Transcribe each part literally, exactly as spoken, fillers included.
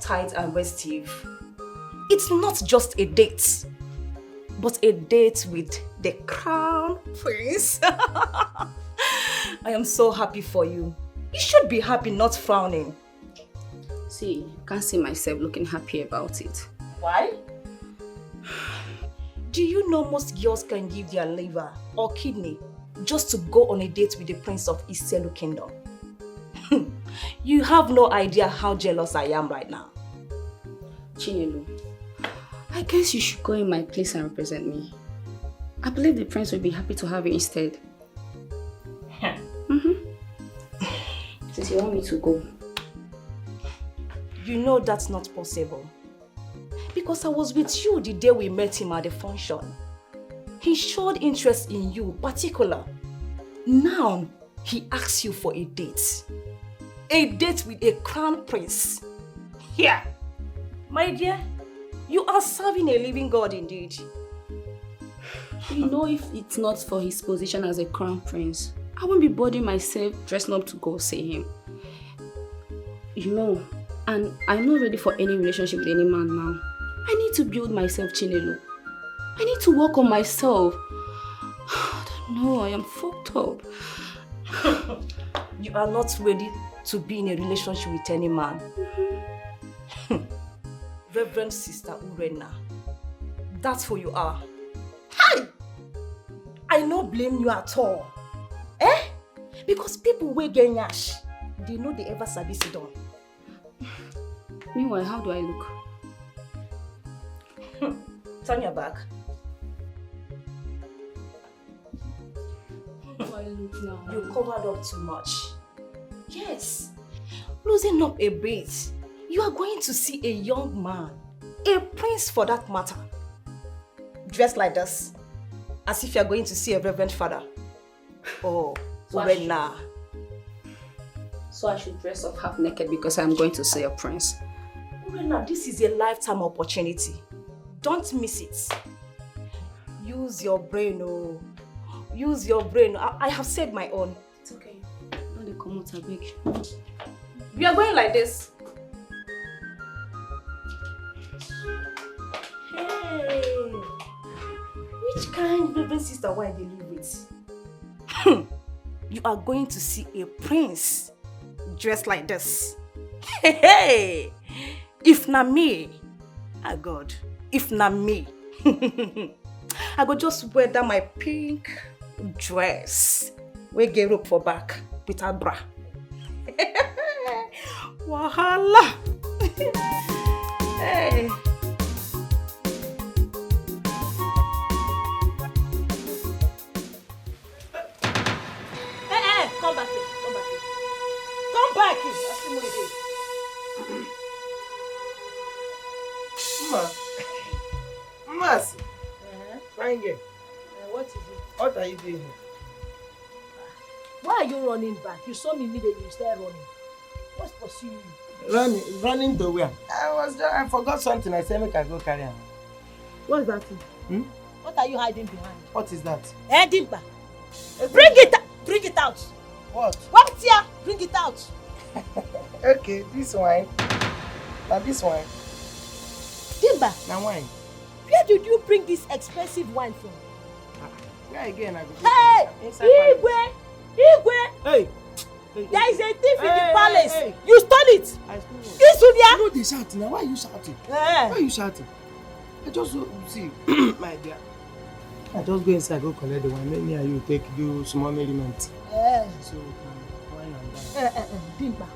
tight and restive. It's not just a date, but a date with the crown prince. I am so happy for you. You should be happy, not frowning. See, can't see myself looking happy about it. Why? Do you know most girls can give their liver or kidney just to go on a date with the prince of Iselu kingdom? You have no idea how jealous I am right now. Chinelo, I guess you should go in my place and represent me. I believe the prince will be happy to have you instead. Mm-hmm. Since you want me to go. You know that's not possible. Because I was with you the day we met him at the function. He showed interest in you, particular. Now, he asks you for a date. A date with a crown prince. Here. My dear, you are serving a living God indeed. You know, if it's not for his position as a crown prince, I won't be bothering myself dressing up to go see him. You know, and I'm not ready for any relationship with any man now. I need to build myself, Chinelo. I need to work on myself. I don't know, I am fucked up. You are not ready to be in a relationship with any man. Reverend Sister Urena, that's who you are. Hi! I no blame you at all. Eh? Because people wey get nyash, they no dey ever sabi sit down. Meanwhile, how do I look? Turn your back. How do I look now? You covered up too much. Yes. Loosen up a bit. You are going to see a young man, a prince for that matter, dressed like this, as if you are going to see a reverend father. Oh, so I should, Urena. So I should dress up half naked because I'm going to see a prince. Urena, this is a lifetime opportunity. Don't miss it. Use your brain, oh. Use your brain. I, I have said my own. It's okay. Don't dey comot, abeg. We are going like this. Hey, which kind baby sister wey I dey live with? Hmm. You are going to see a prince dressed like this. Hey, hey. If na me, ah God, if na me, I go just wear that my pink dress wey get rope for back without bra. Wahala. Hey. Eh, eh, come back here, come back here. Come back here. Mma. Mercy. Uh-huh. Fine girl. Uh, what is it? What are you doing here? Why are you running back? You saw me immediately, you started running. What's pursuing you? Running, running to where? I was just, I forgot something. I said make I go carry am. What's that thing? Hmm? What are you hiding behind? What is that? Eh, Dimba. Bring it, bring it out. What? What here? Bring it out. Okay, this wine. Now this wine. Dimba. Now wine. Where did you bring this expensive wine from? Ah, where again I go? Hey! Inside palace. Igwe! Igwe! Hey! Hey, there is a thief in the palace. Hey, hey. You stole it. I stole what? This Udia. You know they shout now. Why are you shouting? Eh. Why are you shouting? I just go, you see, my dear. I just go inside, go collect the wine. Make me and you take do small merriment. Eh. So we can wine and dine. Eh, eh, eh, Dimba.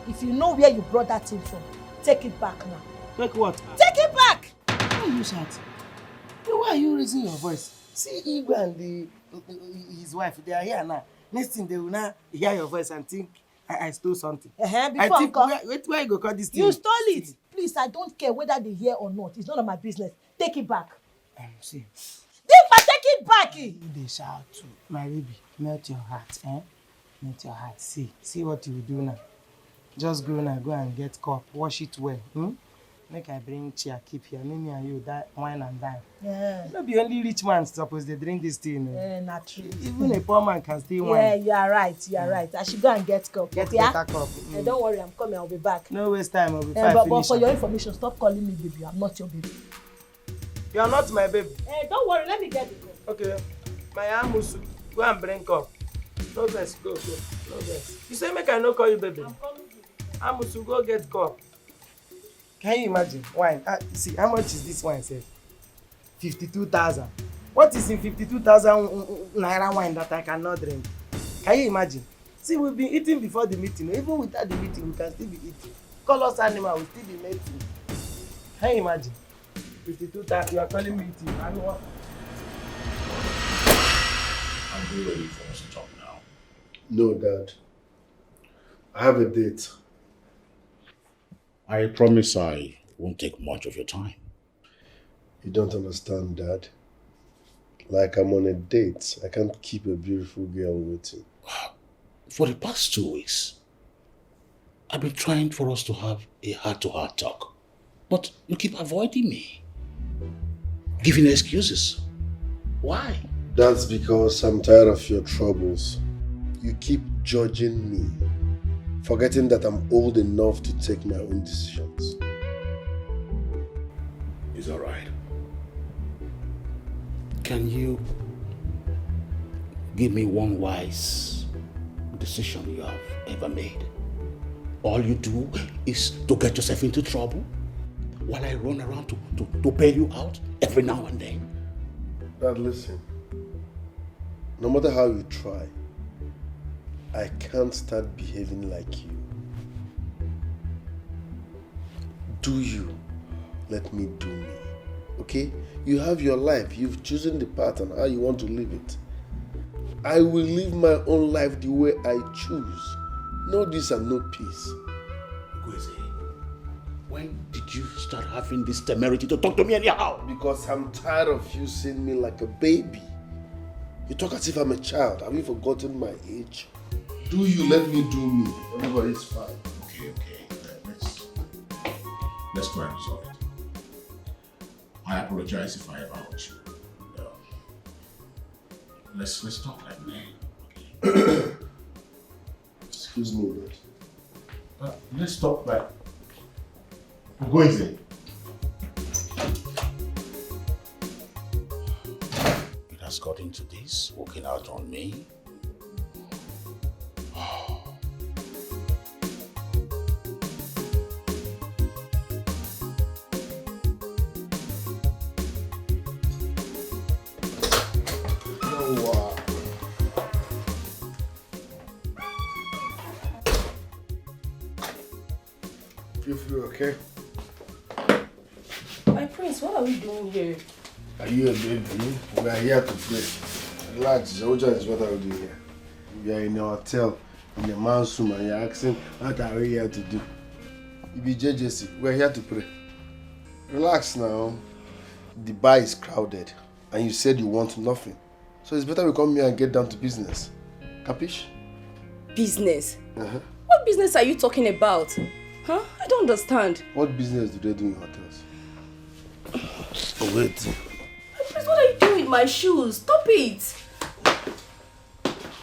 If you know where you brought that thing from, take it back now. Take what? Take it back. Why are you shouting? Why are you raising your voice? See Igwe and the, his wife, they are here now. Next thing they will now hear your voice and think I, I stole something. Uh-huh, I think where, where, where you go call this thing? You stole it. Please, I don't care whether they hear or not. It's none of my business. Take it back. Um, see. Dimba, take it back. You dey shout too. My baby, melt your heart, eh? Melt your heart. See, see what you will do now. Just go now, go and get cup, wash it well. Hmm? Make I bring chair, keep here. Make me and you die, wine and dine. Yeah. No be only rich man suppose dey drink this thing. Oh. Yeah, na true. Even a poor man can still wine. Yeah, you are right. You are right. I should go and get cup. Get better cup. Mm. Eh, don't worry, I'm coming. I'll be back. No waste time. I'll be fine. But, but for your information, stop calling me baby. I'm not your baby. You are not my baby. Eh, don't worry. Let me get the cup. Okay. My amusu, go and bring cup. No vex, go, go. No vex. You say make I no call you baby. I'm coming. Amusu, go get cup. Can you imagine? Wine. Ah, see, how much is this wine, sef? Fifty-two thousand. What is in fifty-two thousand naira wine that I cannot drink? Can you imagine? See, we've been eating before the meeting. Even without the meeting, we can still be eating. Call us animal, we still be mating. Can you imagine? Fifty-two thousand, you are calling me eating. I don't want. Are you ready for us to talk now? No, Dad. I have a date. I promise I won't take much of your time. You don't understand, Dad. Like, I'm on a date. I can't keep a beautiful girl waiting. For the past two weeks, I've been trying for us to have a heart-to-heart talk. But you keep avoiding me, giving excuses. Why? That's because I'm tired of your troubles. You keep judging me, forgetting that I'm old enough to take my own decisions. It's all right. Can you give me one wise decision you have ever made? All you do is to get yourself into trouble while I run around to, to, to bail you out every now and then. Dad, listen. No matter how you try, I can't start behaving like you. Do you let me do me? Okay? You have your life. You've chosen the path and how you want to live it. I will live my own life the way I choose. No this and no peace. Ugoeze, when did you start having this temerity to talk to me anyhow? Because I'm tired of you seeing me like a baby. You talk as if I'm a child. Have you forgotten my age? Do you let me do me? Everybody's fine. Okay, okay. Uh, let's let's try and resolve it. I apologize if I ever hurt you. And, uh, let's let's talk like men. Okay? Excuse me, Dad. Uh, let's talk like Ugoeze. It has gotten to this, walking out on me. You feel okay? My prince, what are we doing here? Are you a baby? We are here to pray. Relax, Oja is what are we doing here? We are in a hotel, in a man's room, and you're asking, "What are we here to do?" You be J J C. We are here to pray. Relax now. The bar is crowded, and you said you want nothing. So it's better we come here and get down to business. Capish? Business? Uh-huh. What business are you talking about? Huh? I don't understand. What business do they do in hotels? Oh, wait. Please, what are you doing with my shoes? Stop it.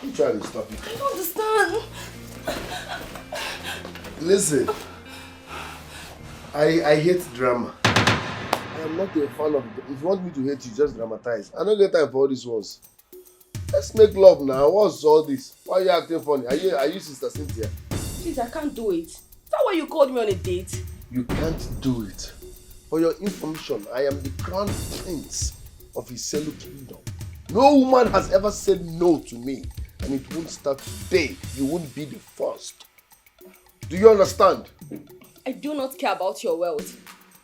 You try to stop it. I don't understand. Listen, I I hate drama. I am not a fan of. If you want me to hate you, just dramatize. I don't get time for all these ones. Let's make love now. What's all this? Why are you acting funny? Are you are you Sister Cynthia? Please, I can't do it. Is that why you called me on a date? You can't do it. For your information, I am the crown prince of Iselu Kingdom. No woman has ever said no to me, and it won't start today. You won't be the first. Do you understand? I do not care about your wealth.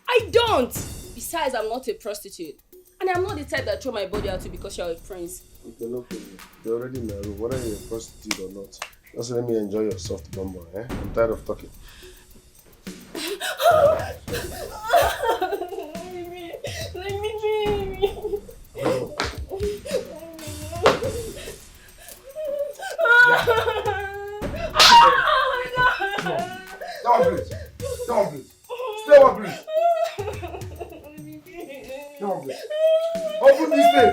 I don't! Besides, I'm not a prostitute. And I'm not the type that throw my body at you because you're a prince. Okay, no problem. You're already in my room, whether you're a prostitute or not. Just let me enjoy your soft bum bum, eh? I'm tired of talking. Let me, let me, let me. Come on, please. Come on, please. Stay over, please. Open this thing.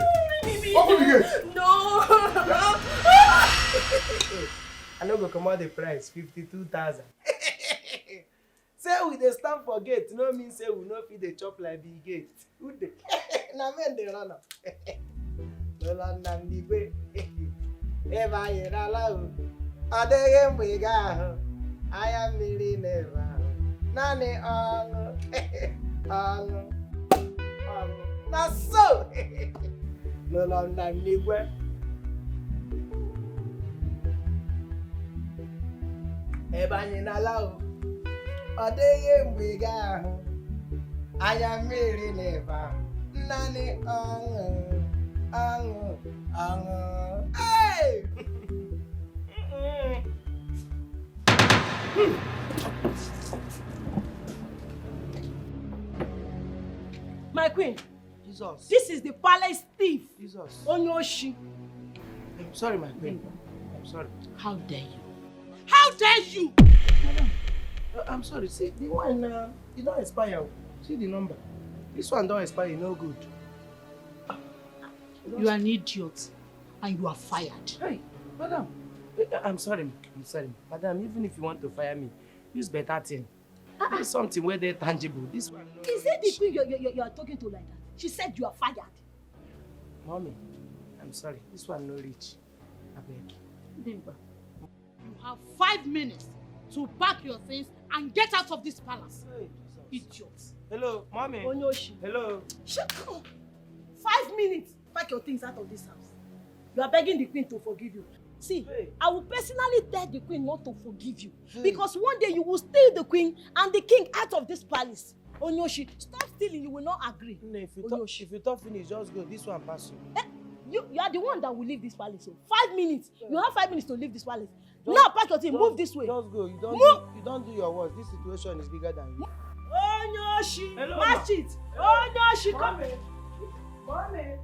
Open the gate. No. I no go comot the price, fifty-two thousand. Say we dey stand for gate no mean say we no fit dey chop like Bill Gates. Who dey? Na men dey run am. N'ụlọ nna m n'igwe. Ebe anyị n'ala o. Ọ dịghị mgbe ị ga-ahụ anya mmiri n'ebe ahụ. Naanị ọṅụ. Ọṅụ. Ọṅụ. Na so. N'ụlọ nna m n'igwe. Ebe anyị n'ala o. Ọ dịghị mgbe ị ga-ahụ anya mmiri n'ebe ahụ. Naanị ọṅụ, ọṅụ, ọṅụ. Hey! My queen, Jesus. This is the palace thief. Jesus. Onyoshi. I'm sorry, my queen. I'm sorry. How dare you? How dare you? Madam, uh, I'm sorry. See, the wine, uh, it don't expire. See the number. This one don't expire, no good. You are an idiot and you are fired. Hey, madam, uh, I'm sorry. I'm sorry. Madam, even if you want to fire me, use better thing. Use something where they're tangible. This one, no. Is it the queen you, you, you are talking to like that? She said you are fired. Mommy, I'm sorry. This one no reach. I beg. Dimba. You have five minutes to pack your things and get out of this palace. Hey, Jesus. Idiot. Hello, mommy. Onyoshi. Hello. Shut up. Five minutes. Pack your things out of this house. You are begging the queen to forgive you. See, hey. I will personally tell the queen not to forgive you. Hey. Because one day you will steal the queen and the king out of this palace. Onyoshi, stop stealing. You will not agree. Nne, if you talk, Onyoshi. If you talk finish, just go. This one pass you. Eh, you, you are the one that will leave this palace. So five minutes. You have five minutes to leave this palace. Just, now pack your thing, just, move this way. Just go. You don't move. Do, you don't do your work. This situation is bigger than you. Onyoshi, hello, match it. Onyoshi, come here. Mommy.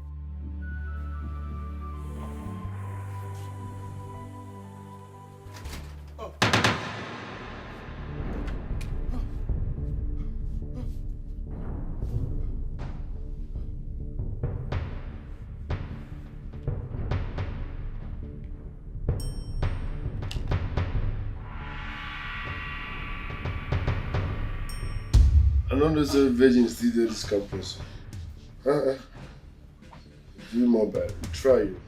I no know say virgin still dey this campus. Uh-uh. Be mobile. Try you.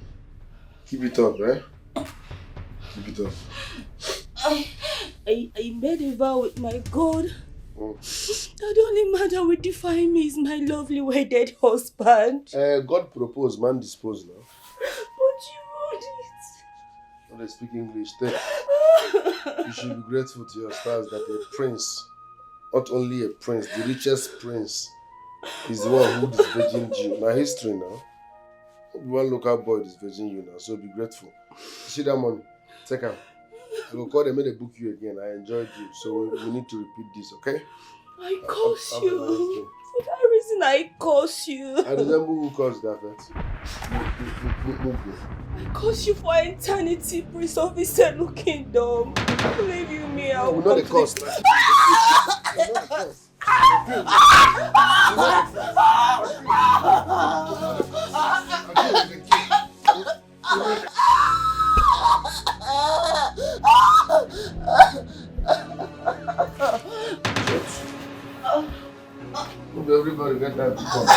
Keep it up, eh? Keep it up. I, I, I made a vow with my God. Mm. That the only man that will define me is my lovely wedded husband. Uh, God propose, man dispose now. But you wrote it. No dey speak English. Take. You should be grateful to your stars that a prince, not only a prince, the richest prince, is the one who disvirgined you. Na history now. No be one local boy disvirgin you now, so be grateful. You see that money? Take am. I go call them, make they book you again. I enjoyed you, so we, we need to repeat this, okay? I curse you. Have a nice day. For that reason, I curse you. I resemble who caused that, eh? Move, move, move, move, move. I curse you for eternity, Prince of Iselu Kingdom. Leave you me, I will not come to curse. We not dey curse. No be everybody get time to come.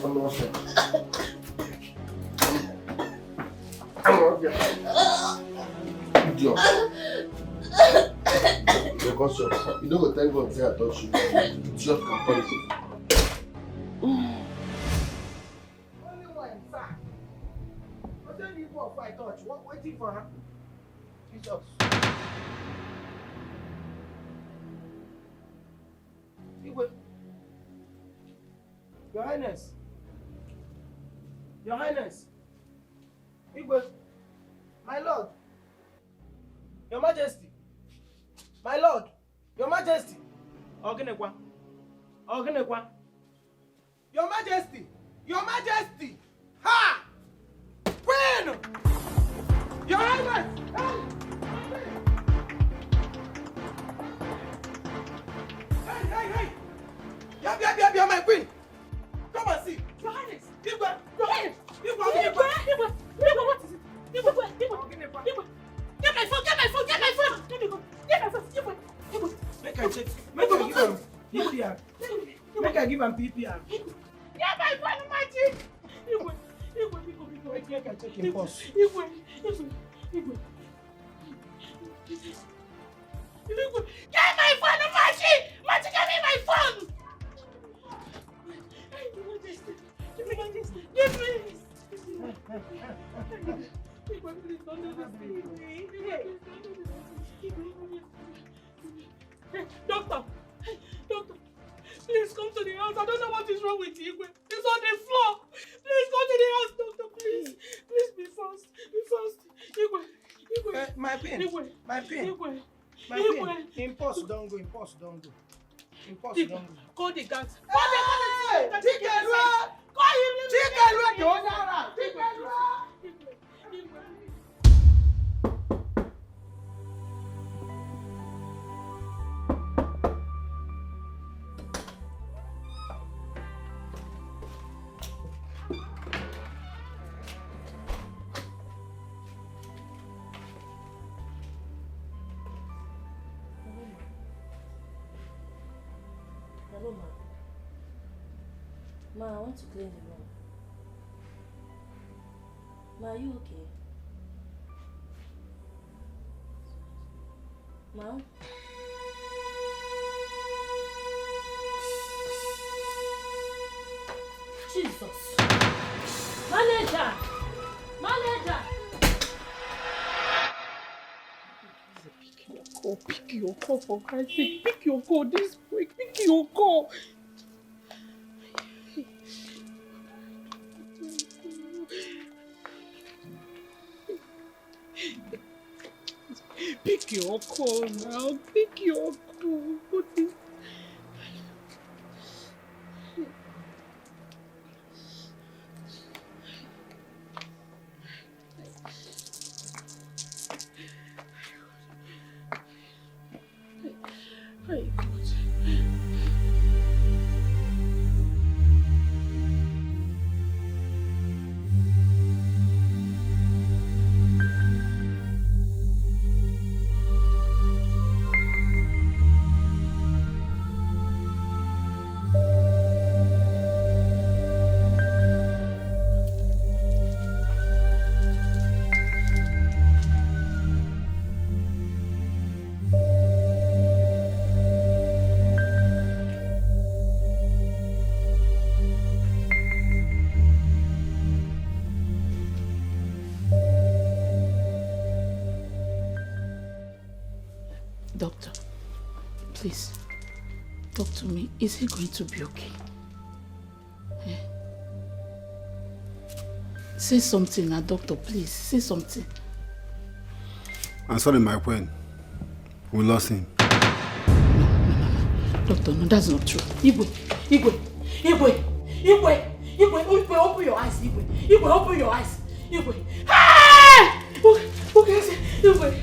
Come on, sir. Come on, sir. Idiot. Because you, you no go thank God say I touch you. Idiot comparison. Only one, sir. But then you go fight touch. What waiting for her? Jesus. Igwe. Your Highness. Your Highness. Igwe. My lord. Your Majesty. My lord. Your Majesty. Ọ gịnịkwa? Ọ gịnịkwa? Your Majesty! Your Majesty! Ha! Queen! Your Highness! Hey! Hey, hey, hey! Bịa, bịa, bịa, bịa, my queen! Come and Igwe, Igwe, Igwe, get my phone, get my phone, get my phone. Get my phone, get my phone, Igwe, Igwe. Make I check. Make I give am P P R. Make I give am P P R. Get my phone, Magic. Igwe, Igwe, Igwe, Igwe. Make, make I check him pulse. Igwe, Igwe, Igwe. Igwe, get my phone, Magic. Magic, get me my phone. Give me, give me. Igwe, please don't do this to me. Igwe, please don't do this to me. Hey, doctor! Hey, doctor! Please come to the house. I don't know what is wrong with Igwe. He's on the floor. Please come to the house, doctor, please. Please be fast. Be fast. Igwe, Igwe. Uh, my pain. Igwe. My pain. Igwe. My Igwe. Pain. Impulse don't go. Impulse don't go. Impulse don't go. Call the guards. Call the guards. Hey! Chicken run! Call him. Chicken run! Don't run! Chicken run! Igwe. Igwe. Hello, ma. Ma, I want to clean the room. Ma, are you okay? Ma? Jesus! Manager! Manager! Pick your call, pick your call, for Christ's sake, pick your call this week, pick your call. Pick your call now. Pick your call. What is... Hey, God. Doctor, please, talk to me. Is he going to be okay? Eh? Say something now, doctor, please. Say something. I'm sorry, my friend. We lost him. No, no, no, no. Doctor, no, that's not true. Igwe, Igwe, Igwe, Igwe, Igwe, open, open your eyes, Igwe. Igwe, open your eyes. Igwe. Hey! Okay, okay, I say, Igwe,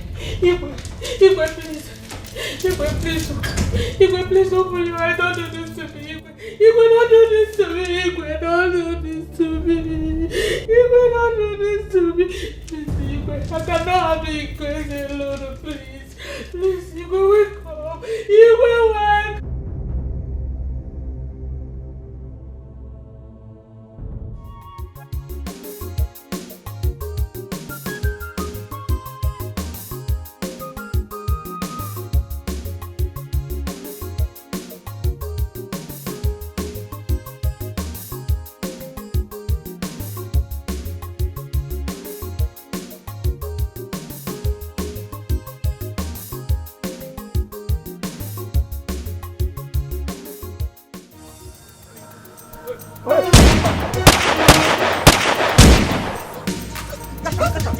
Igwe, Igwe, please. Igwe, please. Igwe, please open your eyes. Don't do this to me, Igwe. Igwe, don't do this to me. Igwe, don't do this to me. Igwe, don't do this to me. Please, Igwe, I cannot have you in crazy alone, please. Please, Igwe, wake up. Igwe, wake up. Close the door.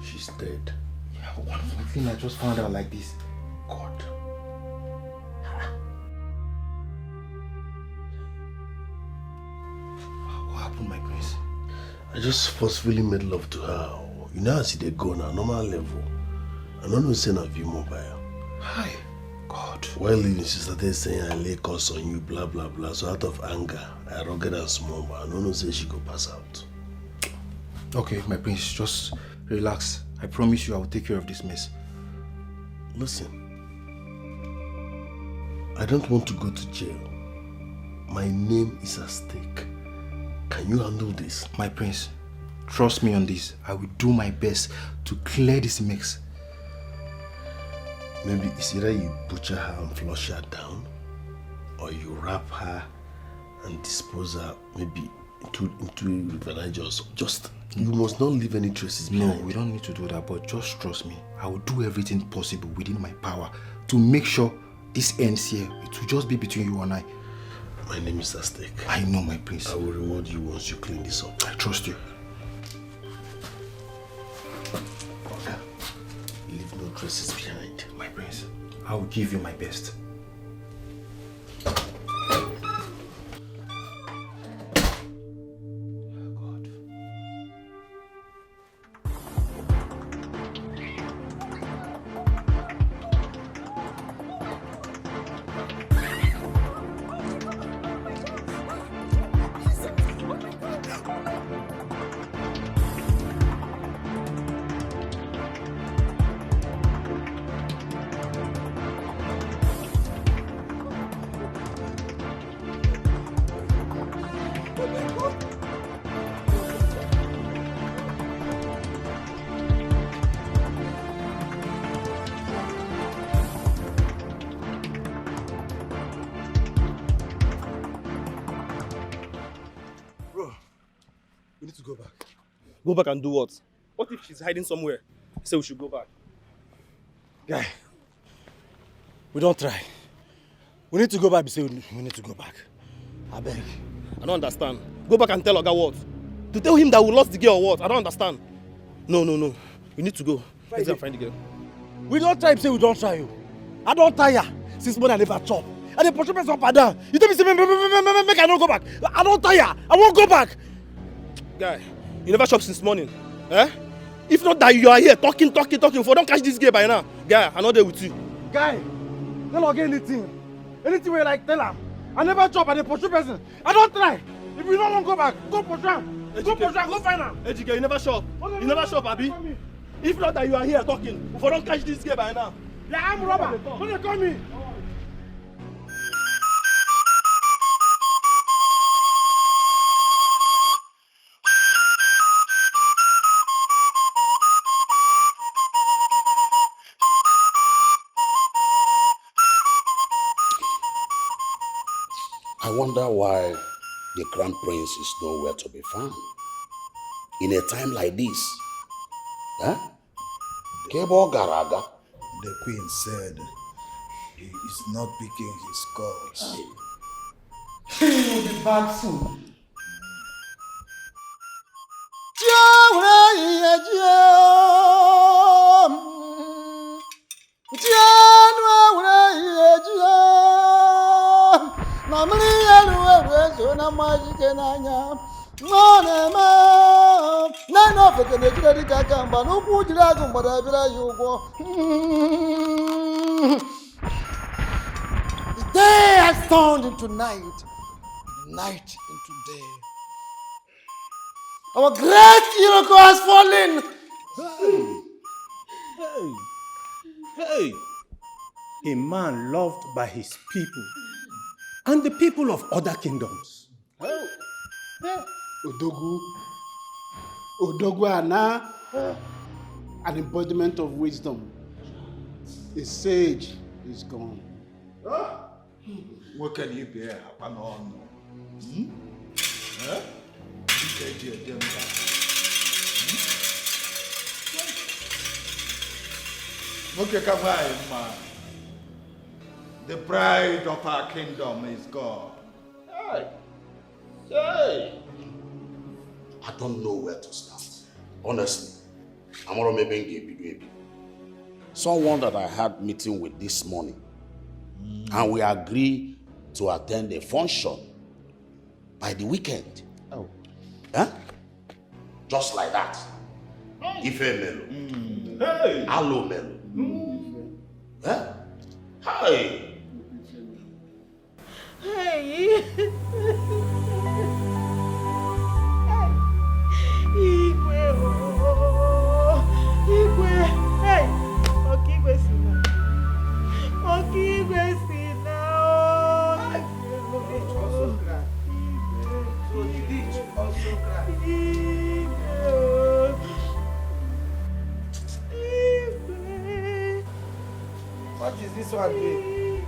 She's dead. Yeah, one of my thing I just found out like this. God. What My prince. I just forcefully made love to her. You know as e dey go na normal level. I no know say na V mobile. Hi, God. While Lily, she started saying I lay curse on you, blah blah blah. So out of anger, I rugged and small, but I no know say she go pass out. Okay, my prince, just relax. I promise you I will take care of this mess. Listen, I don't want to go to jail. My name is at stake. Can you handle this? My prince, trust me on this. I will do my best to clear this mess. Maybe it's either you butcher her and flush her down, or you wrap her and dispose her maybe into into a river Niger. Just you must not leave any traces No, behind. We don't need to do that, but just trust me. I will do everything possible within my power to make sure this ends here. It will just be between you and I. My name is at stake. I know, my prince. I will reward you once you clean this up. I trust you. Leave no traces behind. My prince, I will give you my best. Bro, we need to go back. Go back and do what? What if she's hiding somewhere? Say we should go back. Guy, we don't try. We need to go back. We say we need to go back. I beg. I don't understand. Go back and tell Oga what? To tell him that we lost the girl or what? I don't understand. No, no, no. We need to go. Let's go and find the girl. We don't try. Say we don't try you. I don't tire. Since morning I never chop. I dey pursue person up and down. You tell me say make I no go back. I don't tire. I won't go back. Guy, you never chop since morning. Eh? If not that you are here talking, talking, talking, for don't catch this girl by now. Guy, I know they with you. Guy, no log anything. Anything wey you like, tell am. I never chop, I dey pursue person. I don't try. If you don't want go back, go pursue am. Go pursue am, go find am. Ejike, you never chop. You never chop, abi? If not that you are here talking, for don't catch this girl by now. Yeah, I'm robber. Don't they call me? I wonder why the crown prince is nowhere to be found in a time like this. Huh? Kebo Garaga. The queen said he is not picking his calls. He will be back soon. Na mmiri ya eruo eru ezo na mma ike n'anya. Nwa na-eme na-ene ofeke na-ejide dịka aka mgba n'ụkwụ jiri agụ mgbada bịara ya ụgwọ. The day has turned into night, night into day. Our great Iroko has fallen. Hey, hey, hey. A man loved by his people and the people of other kingdoms. Odogwu. Odogwu Ana. An embodiment of wisdom. A sage is gone. Nwoke na ibe ya akpa n'ọnụ. Hmm? Eh? Dike ji eje mba. Hmm? Nwoke ka nwaanyị mma. The pride of our kingdom is God. Hey! Hey! I don't know where to start. Honestly, amarọ m ebe m ga-ebido ebido. Someone that I had meeting with this morning, and we agree to attend a function by the weekend. Oh. Eh? Just like that. Ife melu. Hey! Alo melu. Eh? Hey! Hey! Hey! Igwe, oh, Igwe, hey! Okigwe si na. Okigwe si na, oh, Igwe, oh. So the rich also cry. Igwe, oh. Igwe. What is this one doing?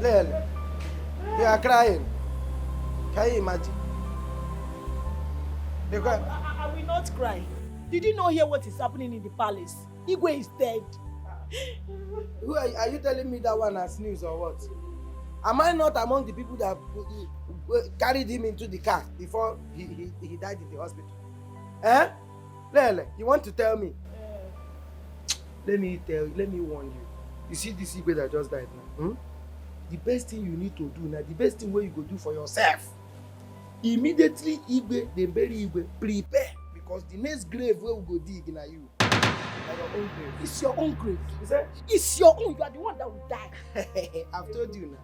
Lele, you are crying. Can you imagine? They cry. I, I, I will not cry. Did you not hear what is happening in the palace? Igwe is dead. Who are, are you telling me that one as news or what? Am I not among the people that uh, uh, carried him into the car before he, he, he died in the hospital? Eh? Lele, you want to tell me? Let me tell you, let me warn you. You see this Igwe that just died now? Hmm? The best thing you need to do now, the best thing wey you go do for yourself. Immediately Igwe, they bury Igwe, prepare, because the next grave wey we go dig na you. Na your own grave. It's your own grave. You say? It's your own. You are the one that will die. I've told you now.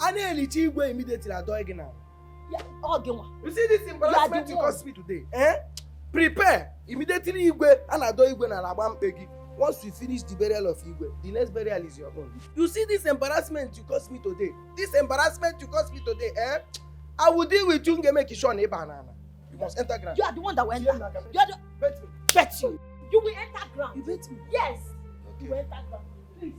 A na-elicha Igwe immediately, adọọ gị n'ala. Yeah, ọ gị nwa. You see this embarrassment you caused me today? Eh? Prepare. Immediately Igwe, a na-adọ Igwe n'ala, agba mkpe gị. Once we finish the burial of Igwe, the next burial is your own. You see this embarrassment you caused me today? This embarrassment you caused me today, eh? I will deal with you, nge make sure na ị ba n'ala. You must enter ground. You are the one that will enter. You are the bet me. Bet you. You will enter ground. You bet me. Yes. Okay. You will enter ground. Please.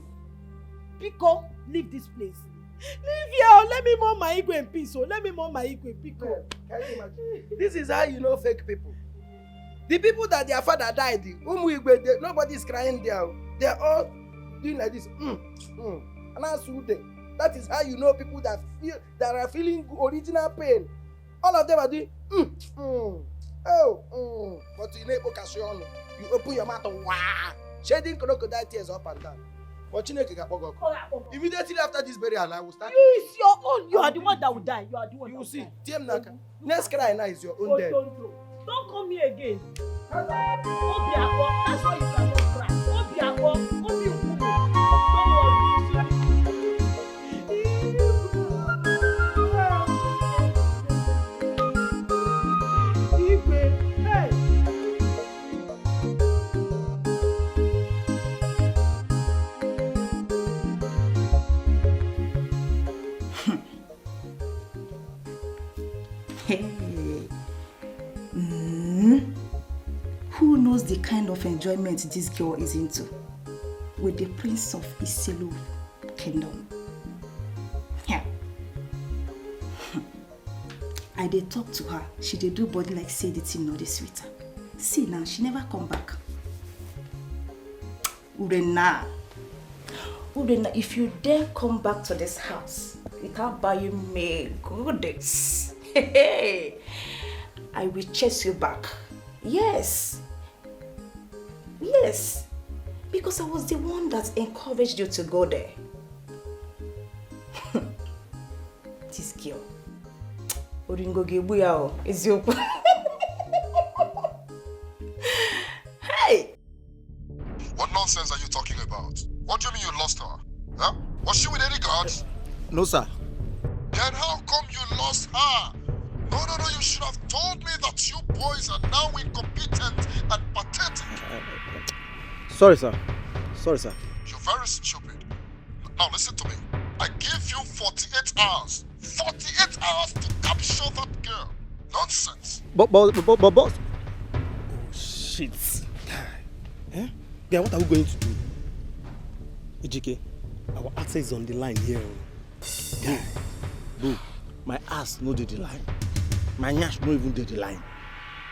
Biko, leave this place. Leave here. Oh. Let me mourn my Igwe in peace. Oh. Let me mourn my Igwe, biko. Can you imagine? This is how you know fake people. The people that their father died, Umu Igwe, they, nobody is crying there. Oh. They are all doing like this. Mm, mm. And as you dey, that is how you know people that feel that are feeling original pain. All of them are doing, mm, mm, oh, mm. But you know, you open your mouth, wow, shedding crocodile tears up and down. But Chineke ga-akpọ gị ọkụ. Immediately after this burial, I will start. It's your own. You are the one that will die. You are the one. You will see. Tie m n'aka. Next cry now is your own death. Don't come here again. Obiakpọ, that's why you cannot cry. Obiakpọ, Obi Nkume. Don't worry. Igwe, hey. Hey. Mm. Who knows the kind of enjoyment this girl is into with the prince of Iselu kingdom? Yeah. I dey talk to her, she dey do body like say the thing no dey sweet her. See now, she never come back. Urena. Urena, if you dare come back to this house without buying me goodies, I will chase you back. Yes. Yes. Because I was the one that encouraged you to go there. This girl. Oringo ga-egbu ya o, eziokwu. Hey! What nonsense are you talking about? What do you mean you lost her? Huh? Was she with any guards? No, sir. Then how come you lost her? No, no, no, you should have told me that you boys are now incompetent and pathetic. Sorry, sir. Sorry, sir. You're very stupid. Now listen to me. I give you forty-eight hours. Forty-eight hours to capture that girl. Nonsense. But, but, but, but, boss. Oh, shit. Guy. Eh? Guy, what are we going to do? Ejike, our access is on the line here. Guy. Bro, my ass no dey the line. My nyash no even dey the line.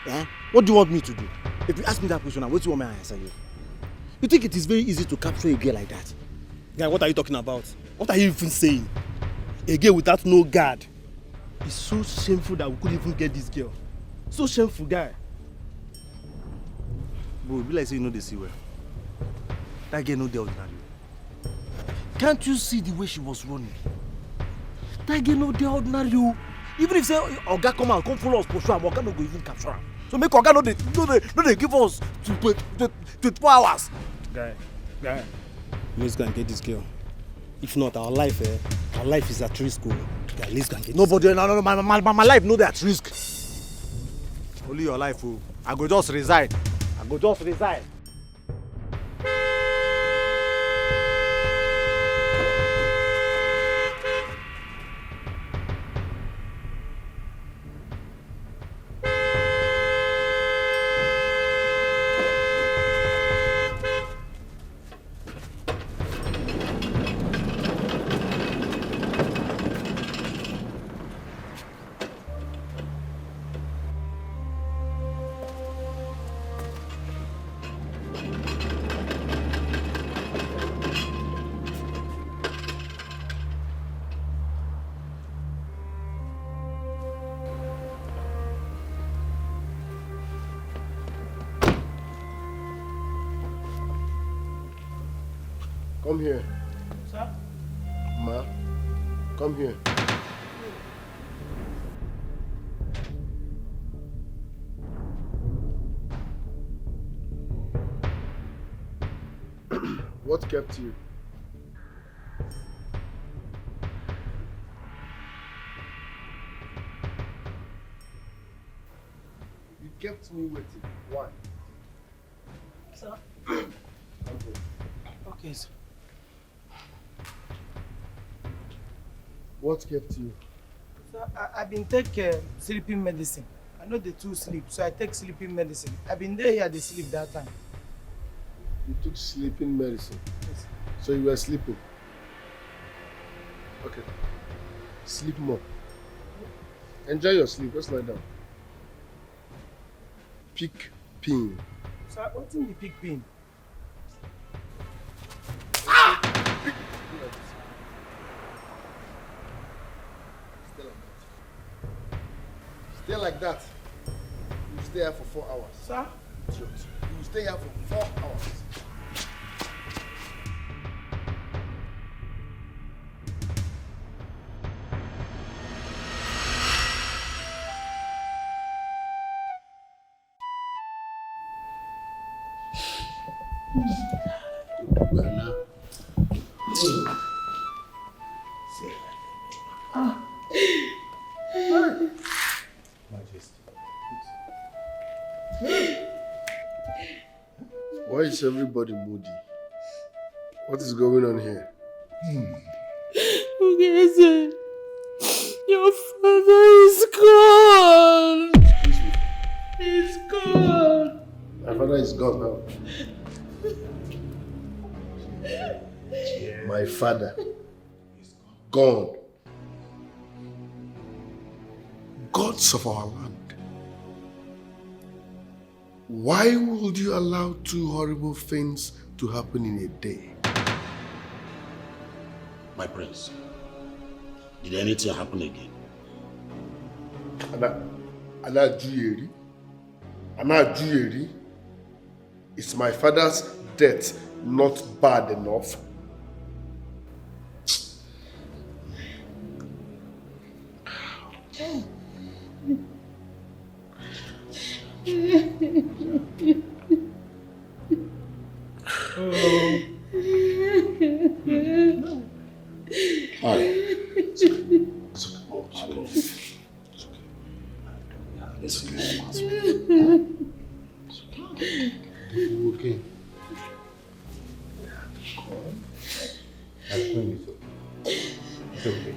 Eh? What do you want me to do? If you ask me that question, now, what do you want me to answer you? You think it is very easy to capture a girl like that? Guy, what are you talking about? What are you even saying? A girl without no guard. It's so shameful that we couldn't even get this girl. So shameful, guy. Bro, e be like say you no dey see well. That girl no dey ordinary. Can't you see the way she was running? That girl no dey ordinary o. Even if say oga come out, come follow us pursue am, oga no go even capture am. So make oga no dey, no dey, no dey give us twenty-four hours. Guy, guy, let's go and get this girl. If not, our life, eh, our life is at risk. Oh. Guy, let's go and get this. Nobody, no, no, no, my, my, my, my life no dey at risk. Only your life, oh. I go just resign. I go just resign. Come here. Sir? Ma, come here. What kept you? You kept me waiting. Why? Sir? Okay, sir. What kept you? Sir, I, I been take uh, sleeping medicine. I know the two sleep, so I take sleeping medicine. I been there here, they sleep that time. You took sleeping medicine? Yes. So you were sleeping? Okay. Sleep more. Enjoy your sleep. Just lie down. Pick pin. Sir, what in the pick pin? Stay like that. You stay here for four hours. Sir? Idiot. You stay here for four hours. Why is everybody moody? What is going on here? Ugeze, your father is gone. He's gone. My father is gone now. My father gone. Gods of our land. Why would you allow two horrible things to happen in a day? My prince, did anything happen again? Ana, Ana Juyeri. Ana Juyeri. Is my father's death not bad enough? Hi. It's okay. I promise. It's okay.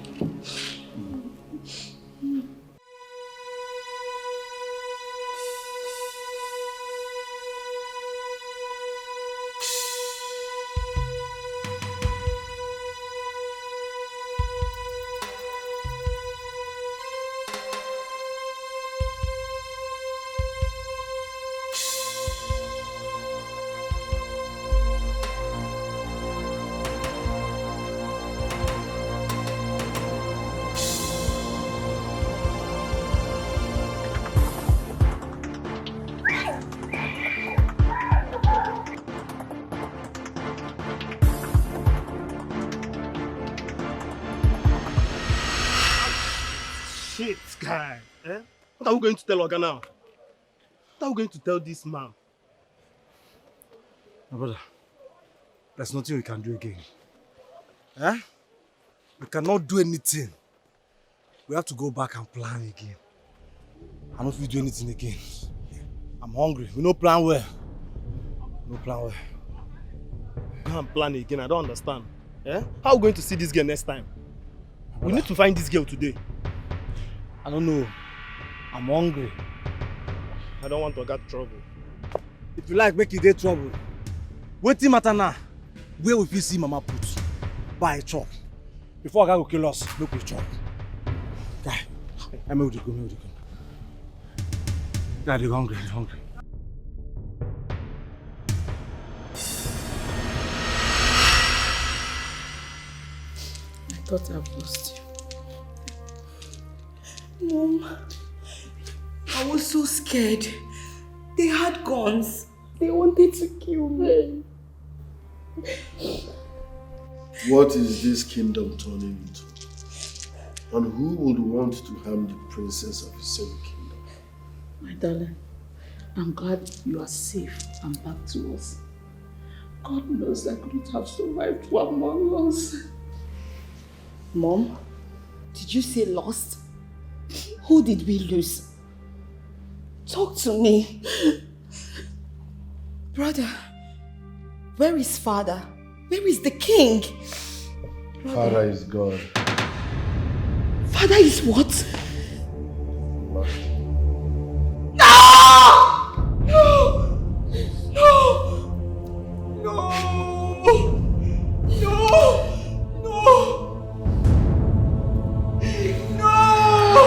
Shit, guy. Eh? What are we going to tell Oga now? What are we going to tell this man? My brother, there's nothing we can do again. Eh? We cannot do anything. We have to go back and plan again. I no fit do anything again. I'm hungry. We no plan well. No plan well. Go and plan again. I don't understand. Eh? How are we going to see this girl next time? We need to find this girl today. I don't know. I'm hungry. I don't want to get trouble. If you like, make you dey trouble. Wetin matter now? Where we fit see Mama put? Buy chop. Before Oga go kill us, make we chop. Guy, I make we dey go, make we dey go. Guy, I dey hungry, I dey hungry. I thought I've lost you. Mom, I was so scared. They had guns. They wanted to kill me. What is this kingdom turning into? And who would want to harm the princess of his same kingdom? My darling, I'm glad you are safe and back to us. God knows I couldn't have survived you among us. Mom, did you say lost? Who did we lose? Talk to me. Brother, where is father? Where is the king? Father is God. Father is what? Lord. No! No! No! No! No! No!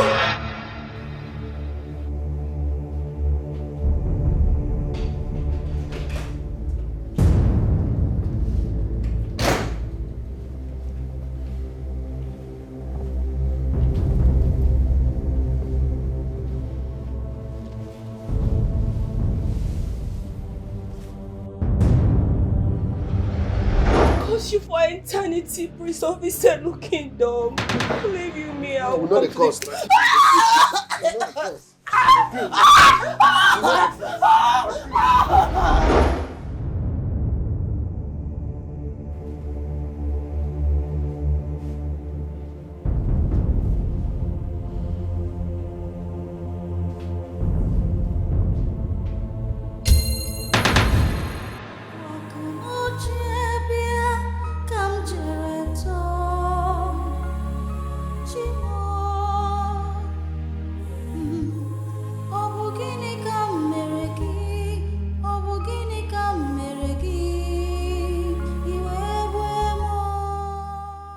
Curse you for eternity, Prince of Iselu Kingdom. Leave you me, I will not come to the curse.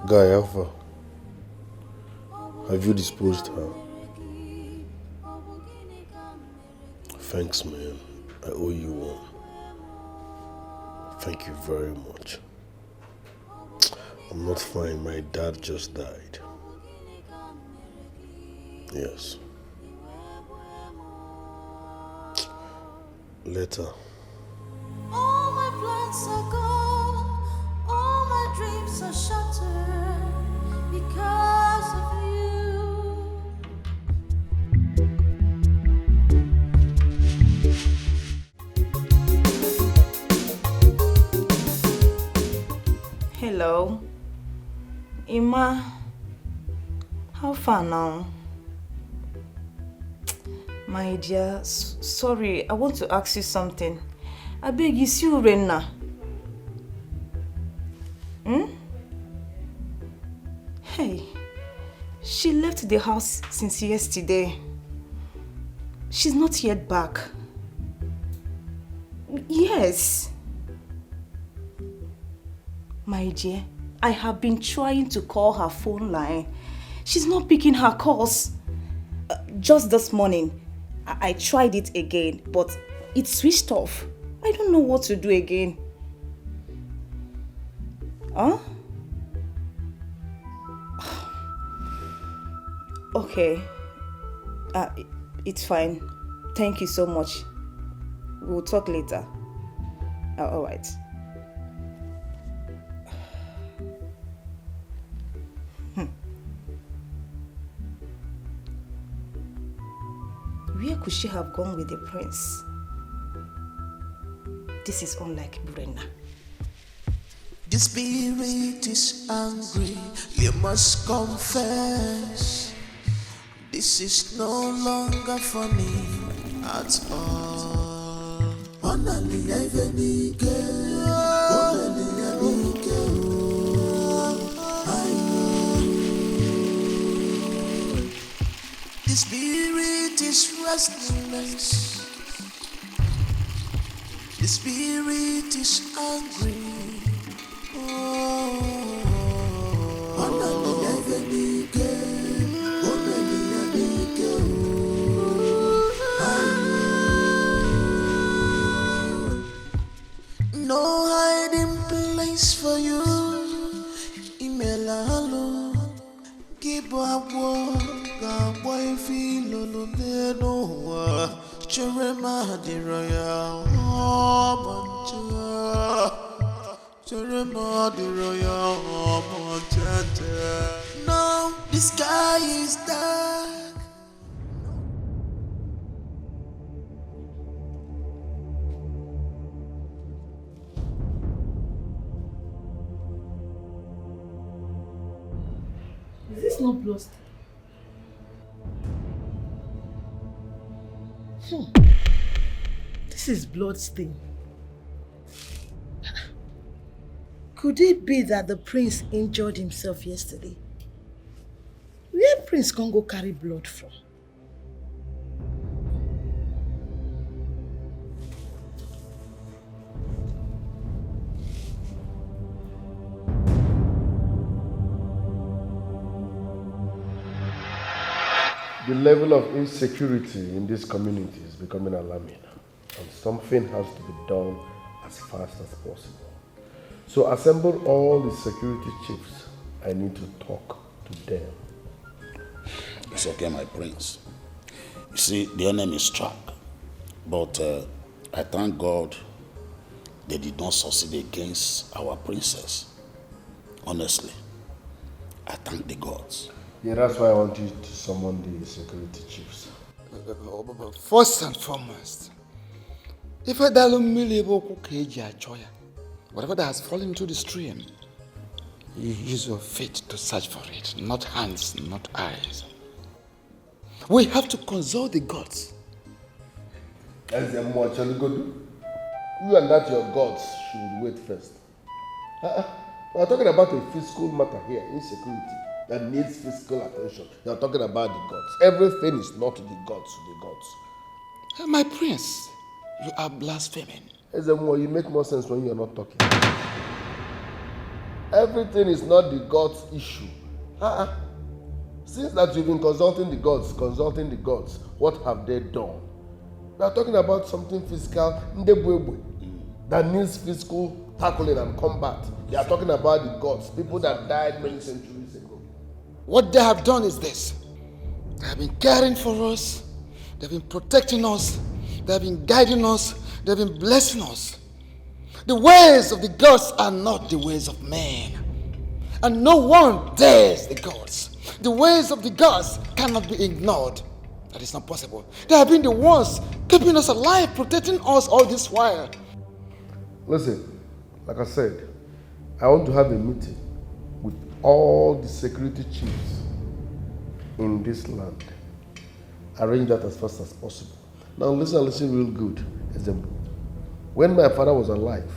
Guy, how far? Have you disposed her? Thanks, man. I owe you one. Thank you very much. I'm not fine. My dad just died. Yes. Later. All my plans are gone, all my dreams are shattered because of you. Hello. Emma, how far now? My dear, s- sorry, I want to ask you something. I beg you, see Urenna. Hmm? Hey, she left the house since yesterday. She's not yet back. Yes. My dear, I have been trying to call her phone line. She's not picking her calls. Uh, just this morning, I, I tried it again, but it switched off. I don't know what to do again. Huh? Okay. Uh, i- it's fine. Thank you so much. We'll talk later. Uh, all right. Hmm. Could she have gone with the prince? This is unlike Burenna. The spirit is angry, you must confess. This is no longer funny at all. Ọ na-alị ya ife n'ike, ọ na-alị ya n'ike, oh. Ayo. The spirit is restless. The spirit is angry. Oh, ọ na-alị ya ife n'ike, ọ na-alị ya n'ike, oh. Ayo. No hiding place for you. Imela alụ. Gị bụ agwọ ga-agba ife ilolo n'elu ụwa. Chere m adịrọ ya, ọ bụ nche. Chere m adịrọ ya, ọ bụ nche nche. Now the sky is dark. Is this not blood stain? Hmm. This is blood stain. Could it be that the prince injured himself yesterday? Where prince come go carry blood from? The level of insecurity in this community is becoming alarming, and something has to be done as fast as possible. So assemble all the security chiefs. I need to talk to them. It's okay, my prince. You see, the enemy struck, but uh, I thank God they did not succeed against our princess. Honestly, I thank the gods. Yeah, that's why I want you to summon the security chiefs. First and foremost, ife dalụ mmiri bụ ụkwụ ka eji achọ ya. Whatever that has fallen into the stream, you use your feet to search for it, not hands, not eyes. We have to consult the gods. Eze mmụọ, chelugodu. You and that your gods should wait first. Uh-uh. We're talking about a physical matter here, insecurity, that needs physical attention. You're talking about the gods. Everything is not the gods, the gods. Uh, my prince, you are blaspheming. Eze mmụọ, you make more sense when you're not talking. Everything is not the gods' issue. Uh-uh. Since that you've been consulting the gods, consulting the gods, what have they done? We are talking about something physical, ndị bu egbe, that needs physical tackling and combat. They are talking about the gods, people that died many centuries ago. What they have done is this. They have been caring for us. They've been protecting us. They've been guiding us. They've been blessing us. The ways of the gods are not the ways of men. And no one dares the gods. The ways of the gods cannot be ignored. That is not possible. They have been the ones keeping us alive, protecting us all this while. Listen, like I said, I want to have a meeting with all the security chiefs in this land. Arrange that as fast as possible. Now listen, listen real good, Ezembo. When my father was alive,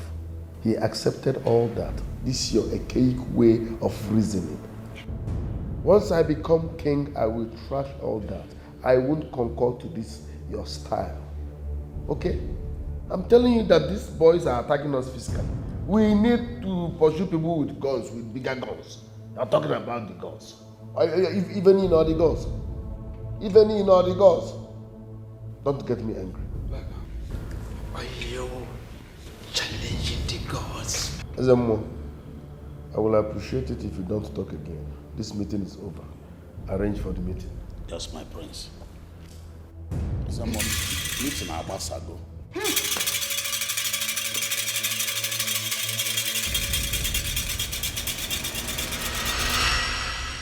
he accepted all that. This is your archaic way of reasoning. Once I become king, I will trash all that. I won't concur to this your style. Okay? I'm telling you that these boys are attacking us physically. We need to pursue people with guns, with bigger guns. You're talking about the guns. Are you, are you, if, even in all the gods. Even in all the gods. Don't get me angry. Are you challenging the gods? Ezemo, I will appreciate it if you don't talk again. This meeting is over. Arrange for the meeting. Yes, my prince. Someone meeting Abasago.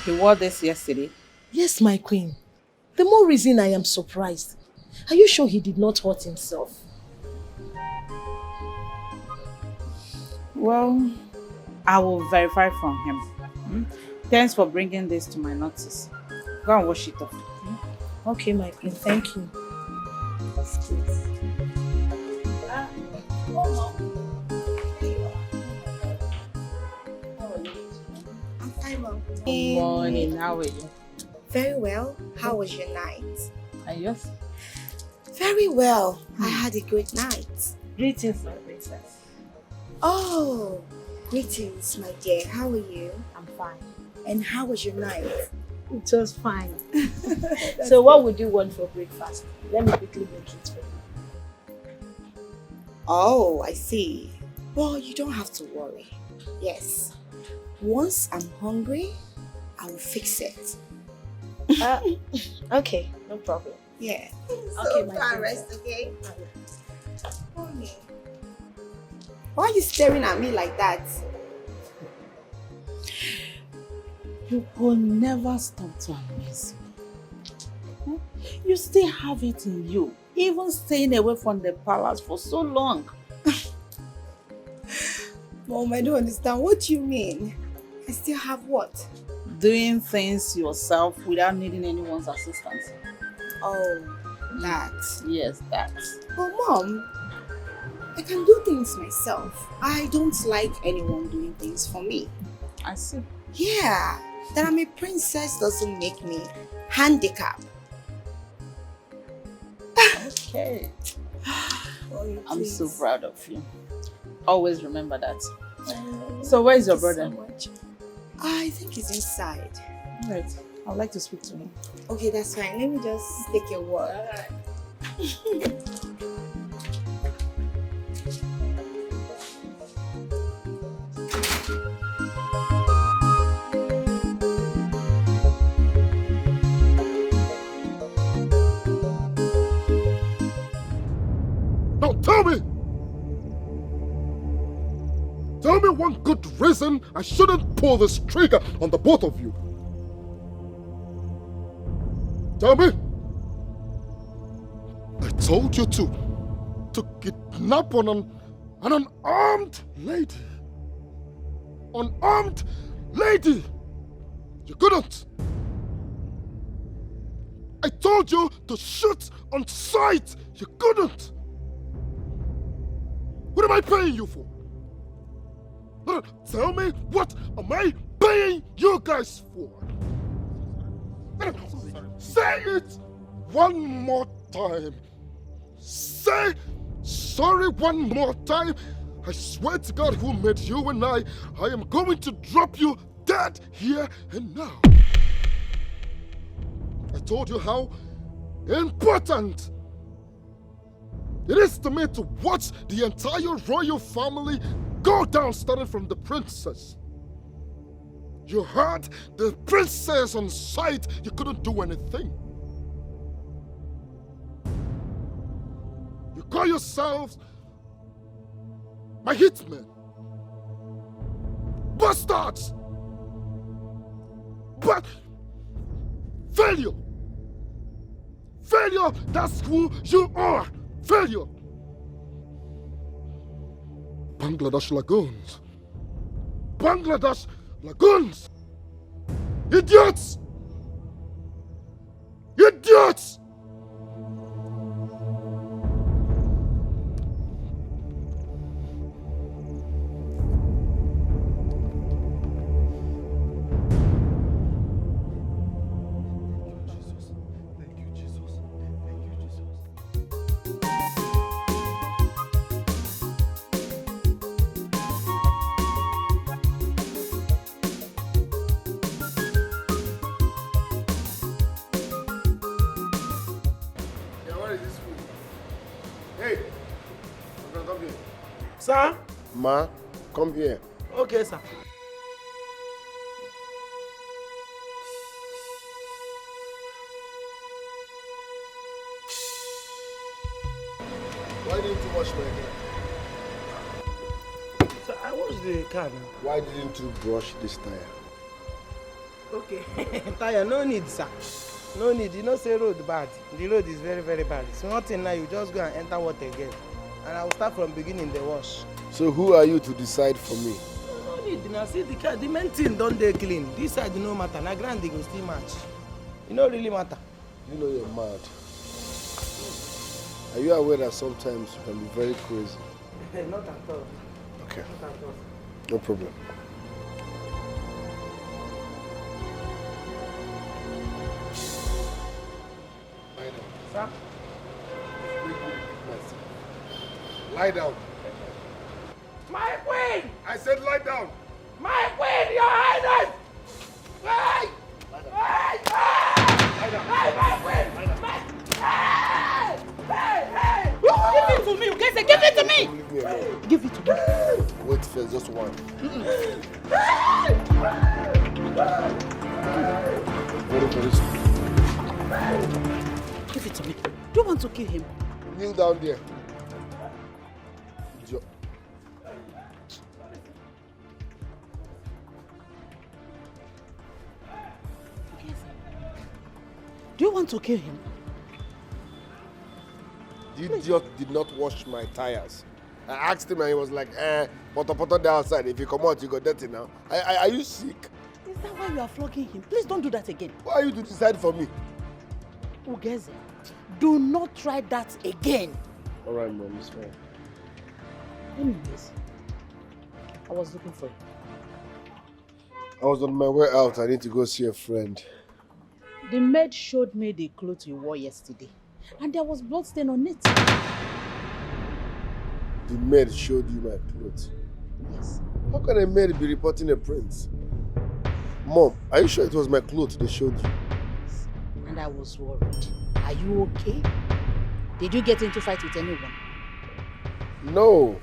He wore this yesterday. Yes, my queen. The more reason I am surprised. Are you sure he did not hurt himself? Well, I will verify from him. Hmm? Thanks for bringing this to my notice. Go and wash it off. Hmm? Okay, my queen, thank you. I'm fine, mom. Good morning. How are you? Very well. How was your night? And yours? Very well. I had a great night. Greetings, my princess. Oh, greetings, my dear. How are you? I'm fine. And how was your night? It was fine. So, what would you want for breakfast? Let me quickly make it for you. Oh, I see. Well, you don't have to worry. Yes. Once I'm hungry, I will fix it. Uh, okay, no problem. Yeah. Okay, my princess. Okay. Why are you staring at me like that? You will never stop to amaze me. Hmm? You still have it in you, even staying away from the palace for so long. Mom, I don't understand. What do you mean? I still have what? Doing things yourself without needing anyone's assistance. Oh, that. Yes, that. But Mom, I can do things myself. I don't like anyone doing things for me. I see. Yeah, that I'm a princess doesn't make me handicapped. Okay. I'm so proud of you. Always remember that. So where is your brother? I think he's inside. Right. I'd like to speak to him. Okay, that's fine. Let me just take a walk. Now tell me! Tell me one good reason I shouldn't pull this trigger on the both of you. Tell me! I told you to, to kidnap an, an unarmed lady. Unarmed lady! You couldn't! I told you to shoot on sight! You couldn't! What am I paying you for? No, no, tell me, what am I paying you guys for? Say it one more time. Say sorry one more time. I swear to God who made you and I, I am going to drop you dead here and now. I told you how important it is to me to watch the entire royal family go down, starting from the princess. You heard the princess on sight, you couldn't do anything. You call yourselves my hitmen. Bastards! But failure! Failure! That's who you are! Failure! Bangladesh lagoons! Bangladesh lagoons! Idiots! Idiots! Sir? Ma, come here. Okay, sir. Why didn't you wash my hair? Sir, I washed the car now. Why didn't you brush this tire? Okay. Tire, no need, sir. No need, you know say road bad. The road is very, very bad. Small thing now, you just go and enter water again. And I will start from beginning the wash. So who are you to decide for me? No need, now see the car, the main thing don dey clean. This side no matter, na ground dey go still match. E no really matter. You know you're mad. Are you aware that sometimes you can be very crazy? Not at all. Okay, Not at all. No problem. Sir? Lie down. My queen! I said lie down. My queen, your highness! Hey! Hey! Hey! Hey, my queen! My... Hey! Hey! Hey! Give it to me, you guys, give it to me! Leave me alone. Give it to me. Wait first, just one. Give it to me. Do you want to kill him? Kneel down there. Idiot. Do you want to kill him? The idiot did not wash my tires. I asked him and he was like, eh, poto poto dey outside. If you come out, you go dirty now. Are, are, are you sick? Is that why you are flogging him? Please don't do that again. Why are you to decide for me? Ugeze, do not try that again. All right, mom, it's fine. Anyways, I was looking for you. I was on my way out. I need to go see a friend. The maid showed me the clothes you wore yesterday, and there was blood stain on it. The maid showed you my clothes. Yes. How can a maid be reporting a prince? Mom, are you sure it was my clothes they showed you? Yes. And I was worried. Are you okay? Did you get into fight with anyone? No.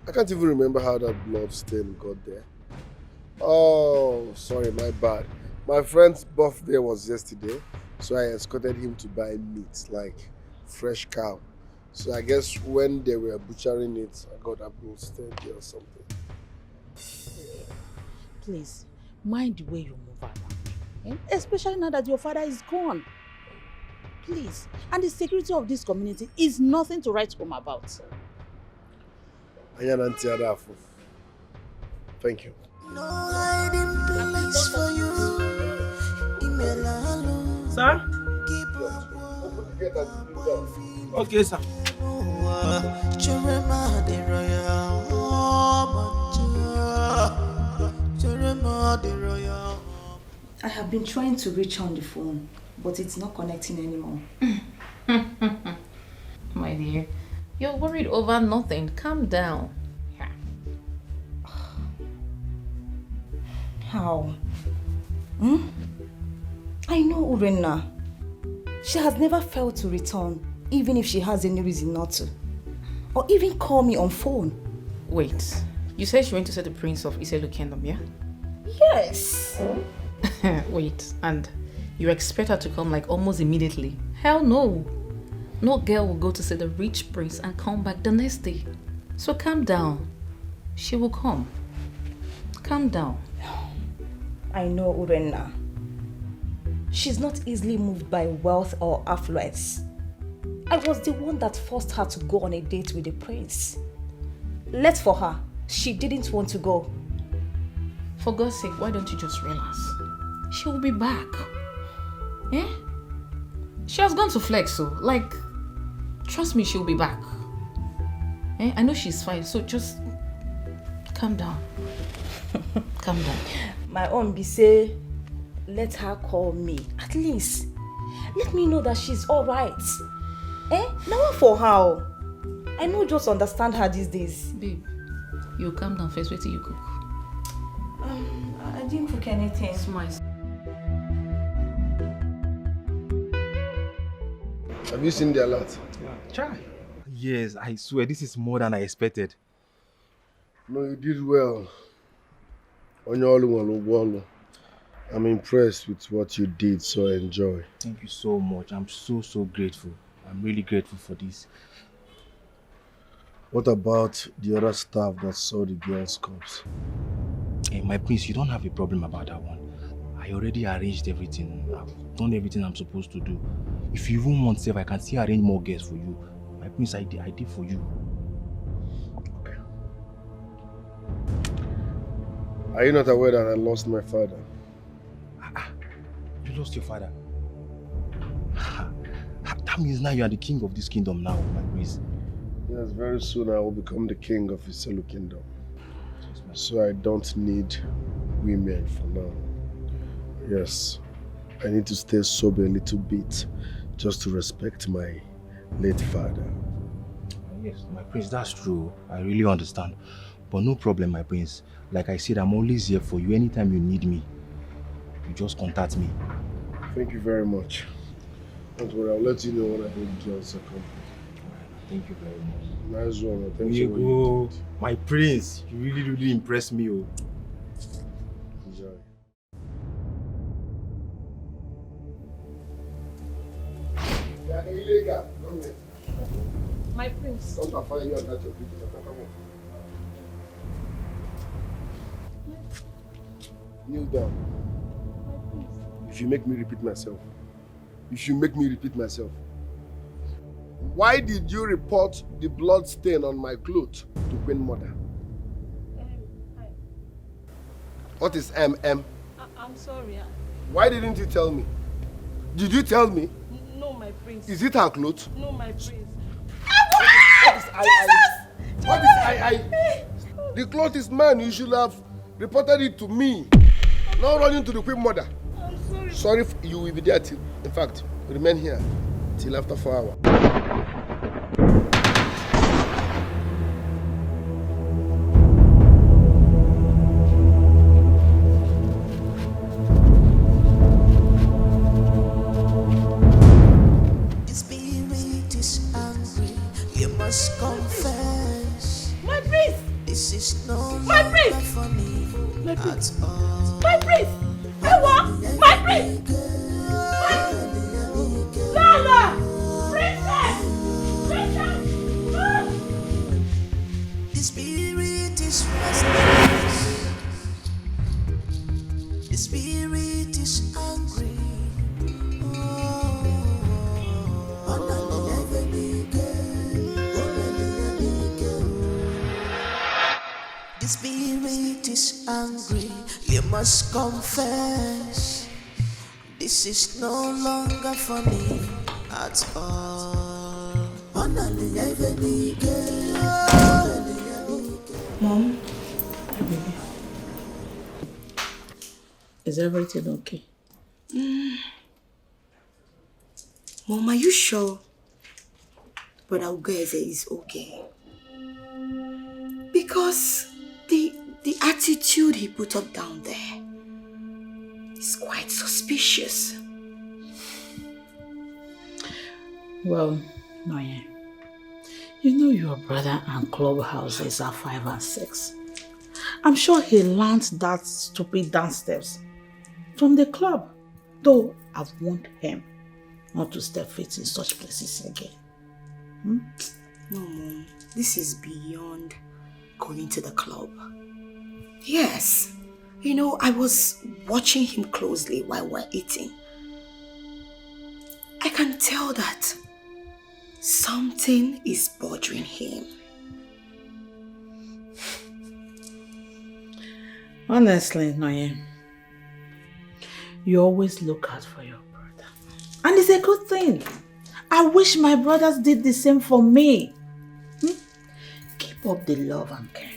I can't even remember how that blood stain got there. Oh, sorry, my bad. My friend's birthday was yesterday, so I escorted him to buy meat, like fresh cow. So I guess when they were butchering it, I got that blood stain there or something. Please, mind the way you move around. Eh? Especially now that your father is gone. Please. And the security of this community is nothing to write home about. Anya na ntị ada afụ. Thank you. No hiding place for you. Imelalu. Sir? Keep up. Okay, sir. Churema the royal. Churema the royal. I have been trying to reach on the phone, but it's not connecting anymore. My dear, you're worried over nothing. Calm down. Yeah. How? Hmm? I know Urenna. She has never failed to return, even if she has any reason not to. Or even call me on phone. Wait, you said she went to see the prince of Iselu Kingdom, yeah? Yes. Wait, and you expect her to come like almost immediately? Hell no. No girl will go to see the rich prince and come back the next day. So calm down. She will come. Calm down. I know Urenna. She's not easily moved by wealth or affluence. I was the one that forced her to go on a date with the prince. Left for her, she didn't want to go. For God's sake, why don't you just relax? She will be back. Eh? She has gone to flex, so, like, trust me, she'll be back. Eh? I know she's fine, so just calm down. Calm down. My own be say, let her call me. At least, let me know that she's alright. Eh? Now for how? I no just understand her these days. Babe, you calm down first. Wait till you cook. Um, I didn't cook anything. Smile. Have you seen the alert? Chai. Yes, I swear this is more than I expected. No, you did well. Onye ọlụ nwere ụgwọ ọlụ. I'm impressed with what you did, so enjoy. Thank you so much. I'm so, so grateful. I'm really grateful for this. What about the other staff that saw the girl's corpse? Hey, my prince, you don't have a problem about that one. I I already arranged everything. I've done everything I'm supposed to do. If you even want sef, I can still arrange more girls for you. My prince, I dey, I dey for you. Okay. Are you not aware that I lost my father? Ah, ah, you lost your father? Ah, ah, that means now you are the king of this kingdom now, my prince. Yes, very soon I will become the king of Iselu kingdom. Yes, my So I don't need women for now. Yes, I need to stay sober a little bit just to respect my late father. Yes, my prince, that's true. I really understand. But no problem, my prince. Like I said, I'm always here for you. Anytime you need me, you just contact me. Thank you very much. Don't worry, I'll let you know when I need you as a company. Thank you very much. Nice one. Thanks for what you did. My prince, you really, really impressed me. Oh. Enjoy. You are illegal. Come here. My prince. Come and find you and that your people. Come on. Kneel down. My prince. If you make me repeat myself, if you make me repeat myself, why did you report the blood stain on my cloth to Queen Mother? Um, I What is M M? I, I'm sorry. I Why didn't you tell me? Did you tell me? N- no, my prince. Is it her cloth? No, my prince. What is I I? What is I I? The cloth is mine. You should have reported it to me. Not running to the Queen Mother. I'm sorry. Sorry, f- you will be there till. In fact, remain here till after four hours. The spirit is angry, you must confess. My prince! This is no My prince! Longer funny My prince! At all. My prince! Ewa! My prince! My Lala! Princess! Princess! Ah! The spirit is restless. The spirit is angry. Oh, the spirit is angry. You must confess. This is no longer funny at all. Mom, is everything okay? Mom, are you sure Brother Ugeze is okay? Because the the attitude he put up down there is quite suspicious. Well, Noye, you know your brother and clubhouses are five and six. I'm sure he learned that stupid dance steps from the club, though I've warned him not to step foot in such places again. Hmm? No, Mom. This is beyond going to the club. Yes. You know, I was watching him closely while we're eating. I can tell that something is bothering him. Honestly, Noye, you always look out for your brother. And it's a good thing. I wish my brothers did the same for me. Hmm? Keep up the love and care.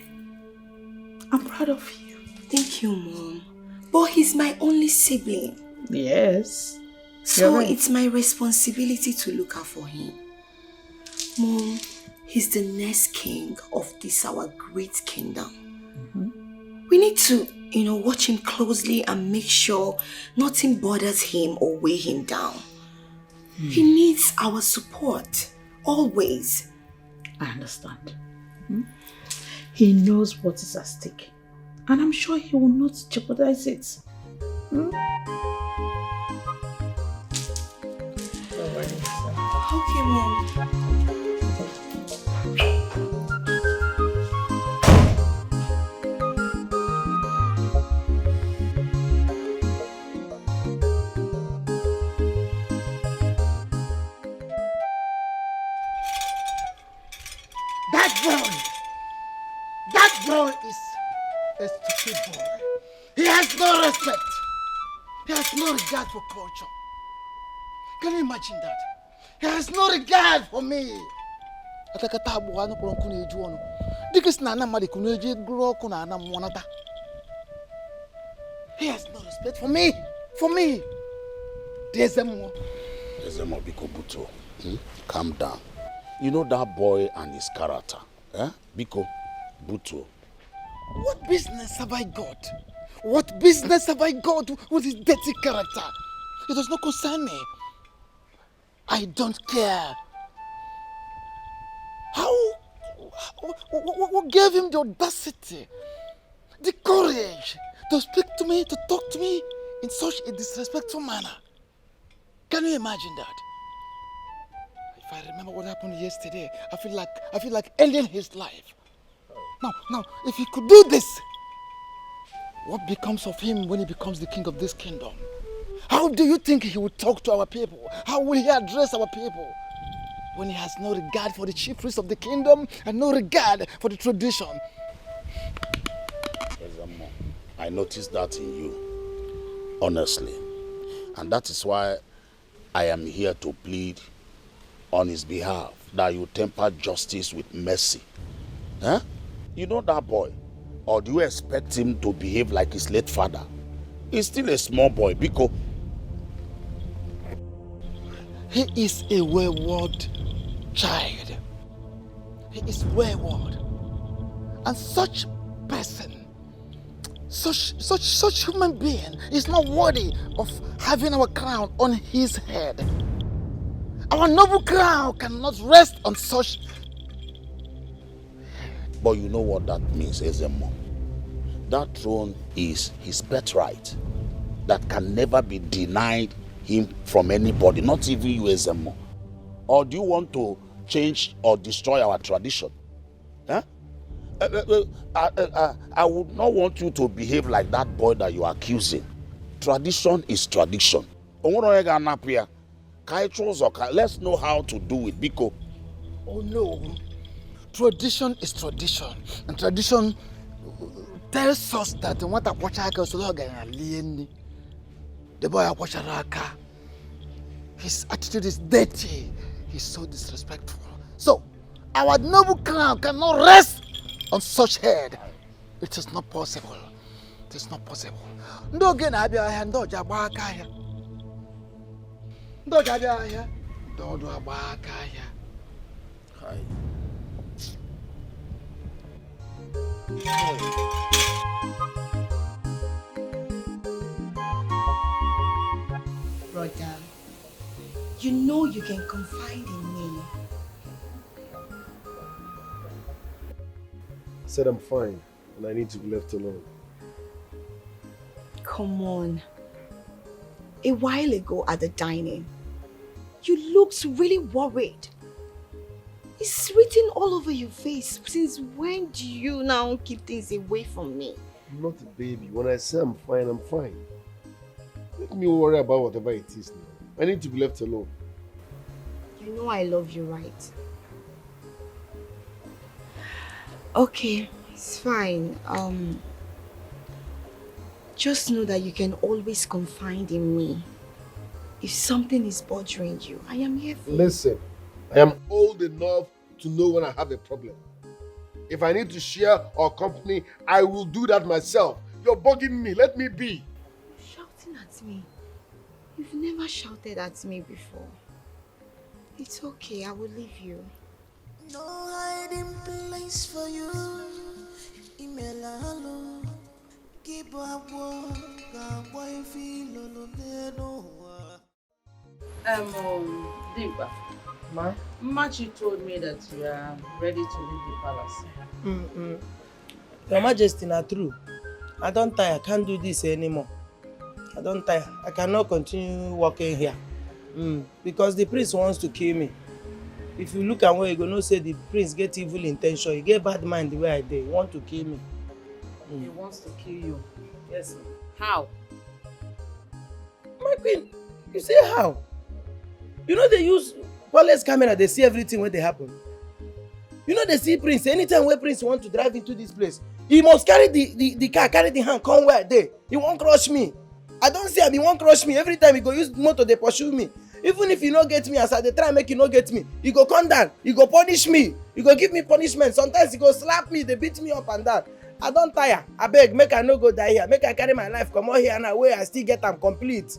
I'm proud of you. Thank you, Mom. But he's my only sibling. Yes. So it's my responsibility to look out for him. Mom, he's the next king of this our great kingdom. Mm-hmm. We need to, you know, watch him closely and make sure nothing bothers him or weigh him down. Mm. He needs our support, always. I understand. Hmm? He knows what is at stake. And I'm sure he will not jeopardize it. Hmm? Don't worry, sir. Okay, Mom. Boy, that boy is a stupid boy. He has no respect. He has no regard for culture. Can you imagine that? He has no regard for me. Atakata abụọ anụ kpọrọ nkụ na-eju ọnụ. Dịka si na ana mmadụ kunu eji gụrụ ọkụ na ana mmụọ nata. He has no respect for me. For me. Eze mmụọ. Eze mmụọ, biko butuo. Hmm? Calm down. You know that boy and his character. Eh? Biko butuo. What business have I got? What business have I got with his dirty character? It does not concern me. I don't care. How? What, what, what gave him the audacity, the courage to speak to me, to talk to me in such a disrespectful manner? Can you imagine that? If I remember what happened yesterday, I feel like I feel like ending his life. Now, now, if he could do this, what becomes of him when he becomes the king of this kingdom? How do you think he will talk to our people? How will he address our people when he has no regard for the chief priest of the kingdom and no regard for the tradition? Ezemo, I noticed that in you, honestly. And that is why I am here to plead on his behalf that you temper justice with mercy. Huh? You know that boy? Or do you expect him to behave like his late father? He's still a small boy, biko. He is a wayward child. He is wayward. And such person such, such, such human being is not worthy of having our crown on his head. Our noble crown cannot rest on such. But you know what that means, Ezemo? That throne is his birthright that can never be denied him from anybody, not even you, Ezemo. Or do you want to change or destroy our tradition? Huh? Uh, uh, uh, I, uh, uh, I would not want you to behave like that boy that you are accusing. Tradition is tradition. O nwere onye ga-anapụ ya. Ka anyị chọọ ụzọ ka, let's know how to do it, biko. Oh no. Tradition is tradition. And tradition tells us that nwata kwọcha aka, o soro ọgaranya lie nri. The boy akwọchara aka. His attitude is dirty. He's so disrespectful. So, our noble crown cannot rest on such head. It is not possible. It is not possible. Ndị oge na-abịa ahịa, ndị ọja agba aka ahịa. Ndị ọja abịa ahịa, ndị ọdụ agba aka ahịa. Hi. Brother, you know you can confide in me. Said I'm fine and I need to be left alone. Come on. A while ago at the dining, you looked really worried. It's written all over your face. Since when do you now keep things away from me? I'm not a baby. When I say I'm fine, I'm fine. Let me worry about whatever it is now. I need to be left alone. You know I love you, right? Okay, it's fine. Um, just know that you can always confide in me. If something is bothering you, I am here for you. Listen, I am old enough to know when I have a problem. If I need to share or company, I will do that myself. You're bugging me. Let me be. Shouting at me. You've never shouted at me before. It's okay, I will leave you. No hiding place for you. Imelalo. Keep up work, boy, feel no. Um, um, Dimpa. Ma? Machi told me that you are ready to leave the palace. Mm-mm. Your Majesty, na true. I don tire. I can't do this anymore. I don tire. I cannot continue working here. Mm. Because the prince wants to kill me. If you look at where you go, know say the prince get evil intention. He get bad mind the way I dey. He want to kill me. Mm. He wants to kill you. Yes, sir. How? My queen, you say how? You know they use palace camera, they see everything when they happen. You know they see Prince. Anytime where Prince want to drive into this place, he must carry the, the, the car, carry the hand, come where I dey. He won't crush me. I don't see him, he won't crush me. Every time he go use motor, they pursue me. Even if he no get me, as I dey try make he no get me, he go come down, he go punish me, he go give me punishment. Sometimes he go slap me, they beat me up and down. I don't tire. I beg, make I no go die here. Make I carry my life come out here now where I still get am complete.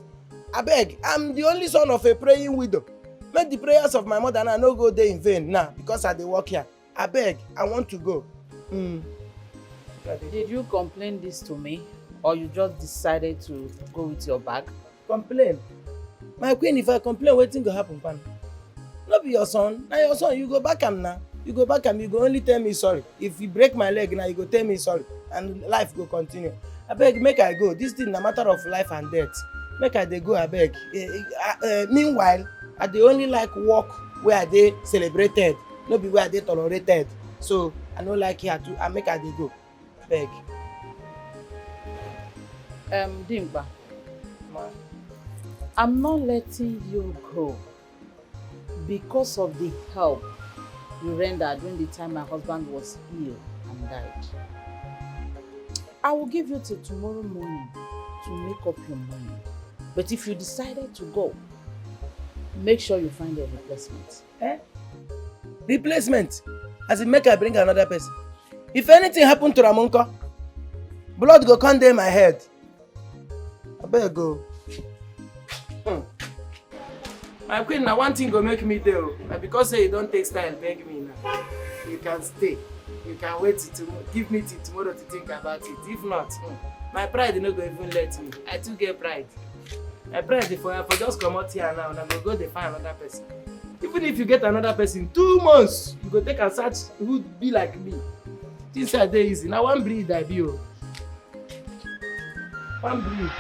I beg, I'm the only son of a praying widow. Make the prayers of my mother now no go dey in vain now because I dey work here. I beg, I want to go. Mm. Did you complain this to me, or you just decided to go with your bag? Complain? My queen, if I complain, wetin go happen, pan? No be your son, na your son, you go back am now. You go back am, you go only tell me sorry. If you break my leg now, you go tell me sorry, and life go continue. I beg, make I go. This thing na matter of life and death. Make I dey go, I beg. Eh, eh, ah, eh, meanwhile, I dey only like work where I dey celebrated, no be where I dey tolerated. So I no like here too. I make I dey go. Beg. Um, Dimba, ma, I'm not letting you go because of the help you rendered during the time my husband was ill and died. I will give you till tomorrow morning to make up your mind. But if you decided to go, make sure you find a replacement. Eh? Replacement? As in make I bring another person? If anything happen to Ramonko, blood go come dey my head. I better go. Hmm. My queen, na one thing go make me dey o. Na because say you don't take style, beg me now. You can stay. You can wait till tomorrow. Give me till tomorrow to think about it. If not, hmm, my pride no go even let me. I too get pride. My pride dey for, for just comot here now, una go go dey find another person. Even if you get another person, two months, you go take and search who be like me. Things are dey easy. Na one breed I be o. One breed.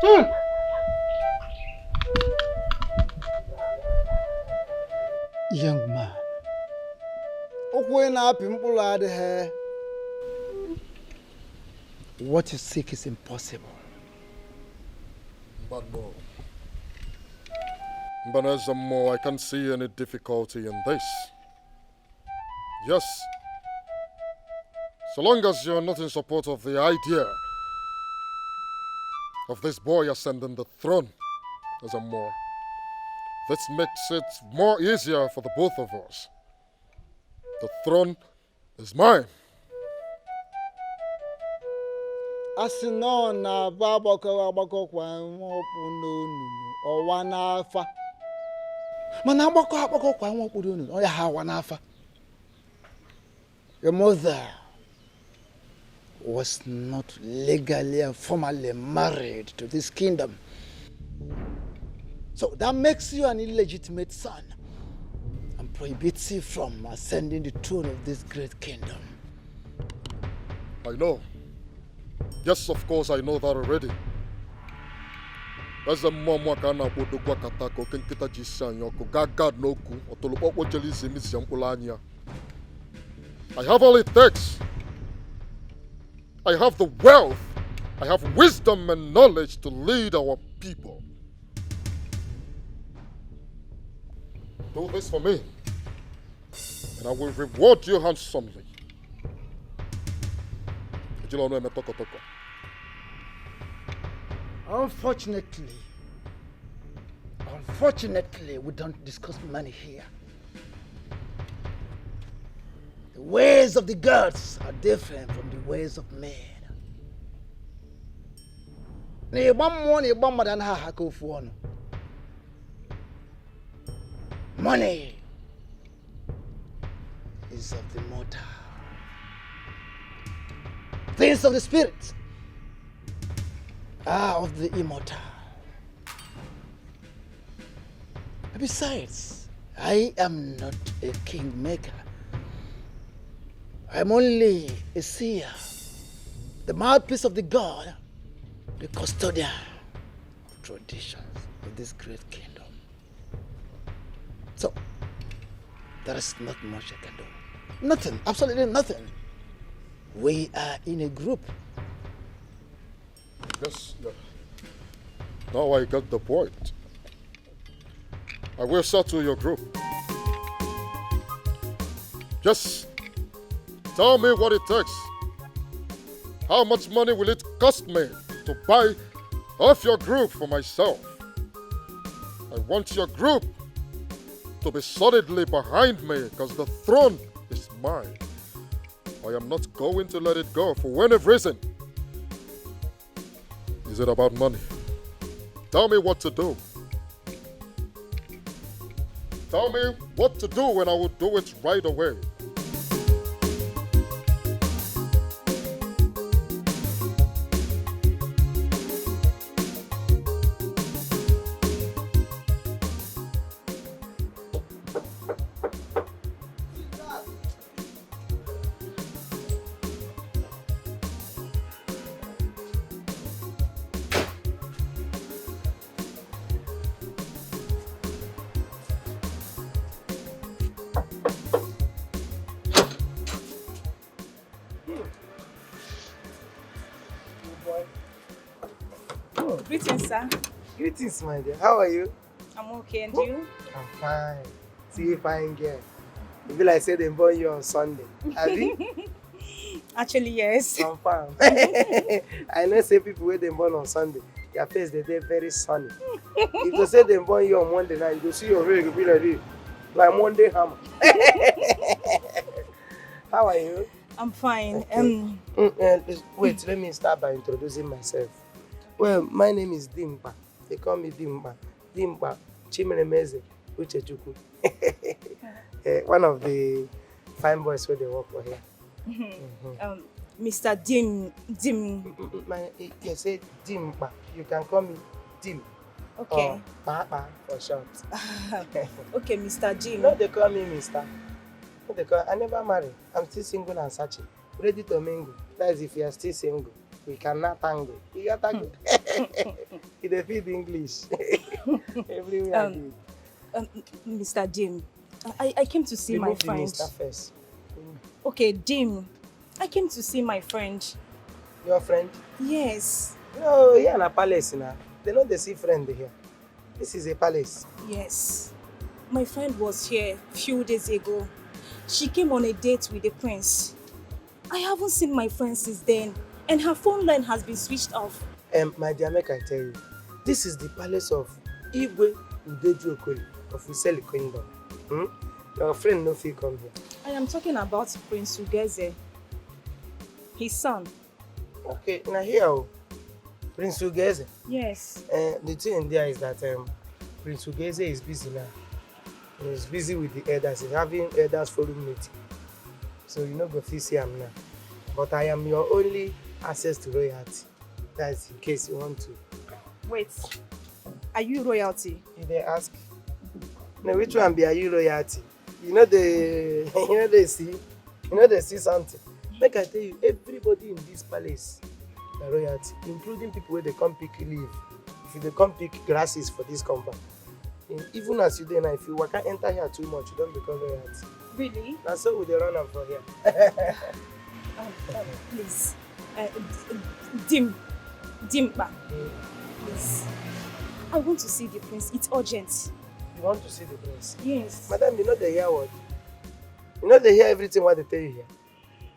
Hmm. Young man, okwu ị na-apị mkpụrụ adịghị. What you seek is impossible. Mbano. Mbano Ezemo, I can't see any difficulty in this. Yes. So long as you're not in support of the idea of this boy ascending the throne as a more, this makes it more easier for the both of us. The throne is mine. A sị na ọ na-abụ agbakọ agbakọ kwa nwa ọkpụ n'onunu, ọwa n'afa. Mana agbakọ agbakọ kwa nwa ọkpụ n'onunu, ọ ya ha awa n'afa. Your mother was not legally and formally married to this kingdom. So that makes you an illegitimate son and prohibits you from ascending the throne of this great kingdom. I know. Yes, of course, I know that already. Eze mmụọ mmụọ ka a na-akpọ odogwu akata ka oke nkịta ji isi anyị ọkụ gaa gad n'okwu ọtụlụkpọkpọ jere isi emisi mkpụrụ anya. I have all it takes. I have the wealth. I have wisdom and knowledge to lead our people. Do this for me, and I will reward you handsomely. Ejila ọnụ eme tọkọtọkọ. Unfortunately, unfortunately, we don't discuss money here. The ways of the gods are different from the ways of men. Na ịgba mmụọ na ịgba mmadụ anaghị aha ka ofu ọnụ. Money is of the mortal. Things of the spirit are of the immortal. Besides, I am not a kingmaker. I'm only a seer, the mouthpiece of the god, the custodian of traditions of this great kingdom. So, there is not much I can do. Nothing, absolutely nothing. We are in a group. Yes, yeah. Now I got the point. I will settle your group. Just tell me what it takes. How much money will it cost me to buy off your group for myself? I want your group to be solidly behind me because the throne is mine. I am not going to let it go for any reason. Is it about money? Tell me what to do. Tell me what to do and I will do it right away. Greetings, sir. Greetings, my dear. How are you? I'm okay, and you? I'm fine. See you fine girl. E be like say dem born you on Sunday. Abi? Actually, yes. Confirm. I know say people wey dem born on Sunday, their face dey dey very sunny. If you say dem born you on Monday now, you go see your hair go be like this, like Monday hammer. How are you? I'm fine. Um, Mm, eh, wait, let me start by introducing myself. Well, my name is Dimkpa. They call me Dimkpa. Dimkpa Chimeremeze Uchechukwu. Eh, one of the fine boys wey dey work for here. um, Mister Dim, Dim. Mm, mm, mm, my, eh, you say Dimkpa. You can call me Dim Okay. or Papa for short. Okay, Mister Dim. No, they call me Mister. No, they call. I never marry. I'm still single and searching. Ready to mingle. That is if you are still single. We cannot tango. You got tango. You dey feed English. Everywhere I Um, do. Um, Mister Dim, I, I came to see my Remove the friend. Mister first. Okay, Dim, I came to see my friend. Your friend? Yes. No, here na palace na. They no dey see friend here. This is a palace. Yes. My friend was here few days ago. She came on a date with the prince. I haven't seen my friend since then, and her phone line has been switched off. Um, my dear, make I tell you, this is the palace of Igwe Udejuokoli of Useli Kingdom. Hmm? Your friend no fit come here. I am talking about Prince Ugeze, his son. Okay, now here, oh. Prince Ugeze. Yes. Uh, the thing there is that um, Prince Ugeze is busy now. He's busy with the elders. He's having elders forum meeting. So you no go fit see am now. But I am your only access to royalty. That's in case you want to. Wait. Are you royalty? You dey ask? No, which one be are you royalty? You know the, you know they see, you know they see something. Make I tell you, everybody in this palace na royalty, including people wey dey come pick leaf. If you dey come pick grasses for this compound, e- even as you dey now, if you waka enter here too much, you don become royalty. Really? Na so we dey run am for here. Um, um, please. Uh, d- d- Dim. Dimkpa. Please. I want to see the prince. It's urgent. You want to see the prince? Yes. Madam, you know they hear what? You know they hear everything what they tell you here.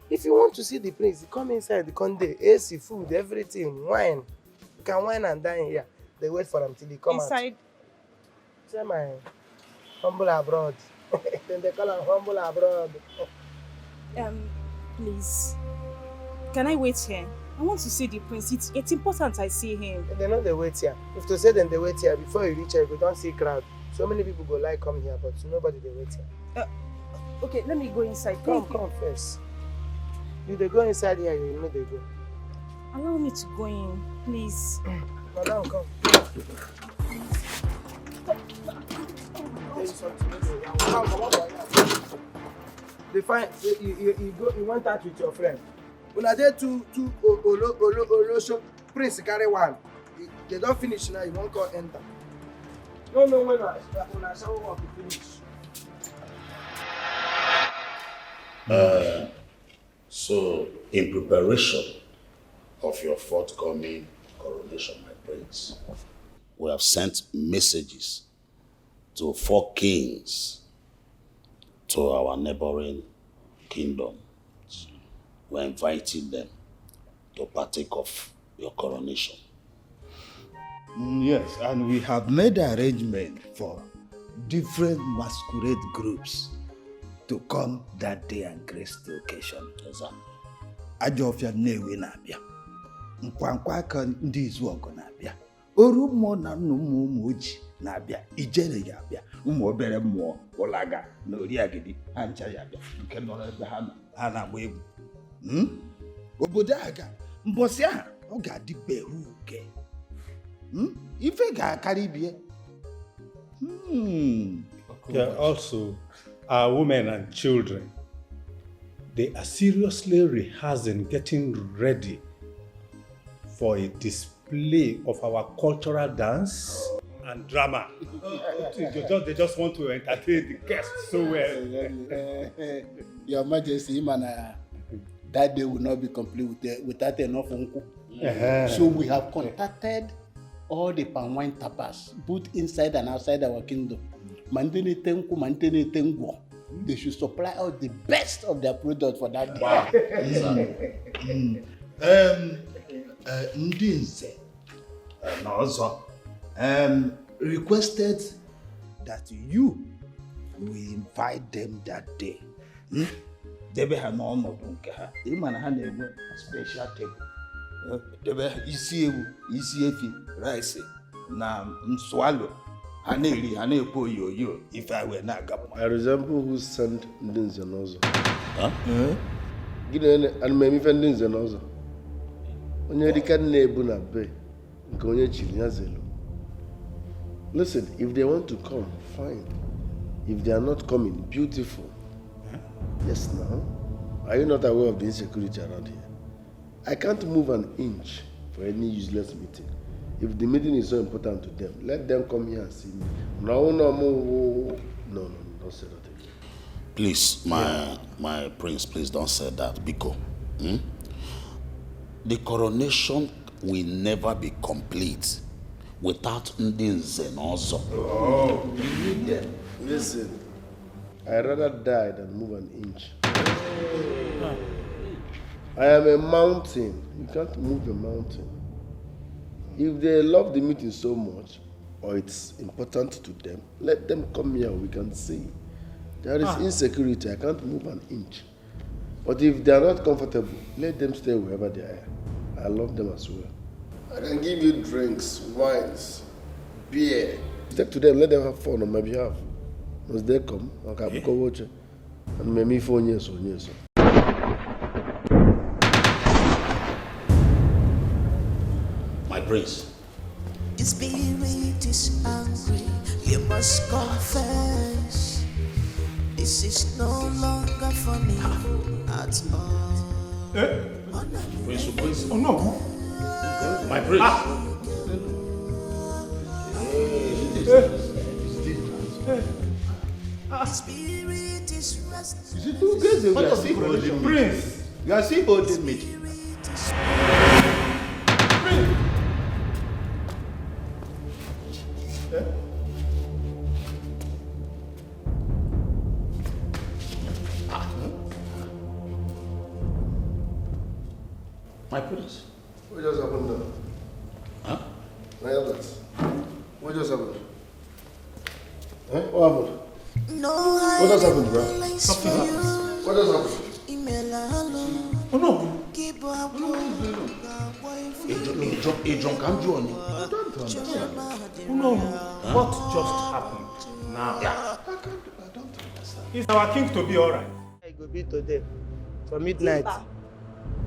If you want to see the prince, come inside the conde, A C, food, everything, wine. You can wine and dine here. They wait for him till he come out. Inside. Say my humble abroad. Then they call him humble abroad. Um, please. Can I wait here? I want to see the prince. It's, it's important I see him. They know they wait here. If to say then they wait here, before you reach here, you don't see crowd. So many people go like come here, but nobody they wait here. Okay, let me go inside. Come, Thank you. Come first. You they go inside here, you know they go. Allow me to go in, please. Madam, come. Tell you something. Come, come up. The fine, you, you, you, you go, you went out with your friend. Una dey two, two, o- olo, olo, olo, so prince carry one. They don't finish now, you won't call enter. No, no, when I, when I show up, you finish. Uh, so, in preparation of your forthcoming coronation, my prince, we have sent messages to four kings to our neighboring kingdom. We're inviting them to partake of your coronation. Mm, yes, and we have made arrangement for different masquerade groups to come that day and grace the occasion. Yes, sir. Ajọfịa Nnewi na-abịa. Nkwankwa aka ndị Izuọgụ na-abịa. Oru mmụọ na nnụ mmụọ ụmụ oji na-abịa. Ijele ya abịa. Ụmụ obere mmụọ, ụlaga na oriagidi, ha ncha ya abịa. Nke nọrọ ebe ha nọ, ha na-agba egwu. Hmm? Obodo a ga, mbọsị ahụ, ọ ga-adị behu uke. Hmm? Ife ga-akarị bie. Hmm. There are also our women and children. They are seriously rehearsing, getting ready for a display of our cultural dance and drama. They just, they just want to entertain the guests so well. Your Majesty, Imana, that day will not be complete with, without enough uncle. Uh-huh. So we have contacted all the palm wine tappers, both inside and outside our kingdom. Ma ndị na-ete nkwụ, ma ndị na-ete ngwọ. They should supply us the best of their product for that day. Mm. Um, uh, ndị nze uh, na ọzọ um, requested that you will invite them that day. Hmm? Debe ha n'ọnọdụ nke ha. Ị ma na ha na-enwe special table. Eh, debe ha isi ewu, isi efi, rice na swallow. Ha na-eri, ha na-ekwe oyoyo, ife a wee na-aga mma. I resemble who sent ndị nze na ọzọ. Huh? Gịnị onye ana m eme ife ndị nze na ọzọ? Onye dịka nna ebu na be nke onye chiri ya zelu. Listen, if they want to come, fine. If they are not coming, beautiful. Yes, now. Are you not aware of the insecurity around here? I can't move an inch for any useless meeting. If the meeting is so important to them, let them come here and see me. No, no, no, no, no, no, don't say that again. Please, my my prince, please don't say that, biko. Hmm? The coronation will never be complete without ndị nze na ọzọ. Listen, I rather die than move an inch. I am a mountain. You can't move a mountain. If they love the meeting so much, or it's important to them, let them come here. We can see. There is insecurity. I can't move an inch. But if they are not comfortable, let them stay wherever they are. I love them as well. I can give you drinks, wines, beer. Step to them, let them have fun on my behalf. Must they come? I can go watch it. And me, me for yes or yes. My prince, The spirit is angry, you must confess. This is no longer funny at all. Prince, Prince, Oh no! My prince. The spirit is restless. You see, two days ago, you are still holding me. Prince! You are still holding me. My prince. What just happened now? Huh? My elders. What just happened? Eh? What happened? No What just happened, bro? place for you. What just happened? Imela alone. Oh no! Keep up. Ị jụ ka m jụọ ni. Oh no! What just happened now? I can't, I don't understand. Is our king to be alright? I go be today for midnight.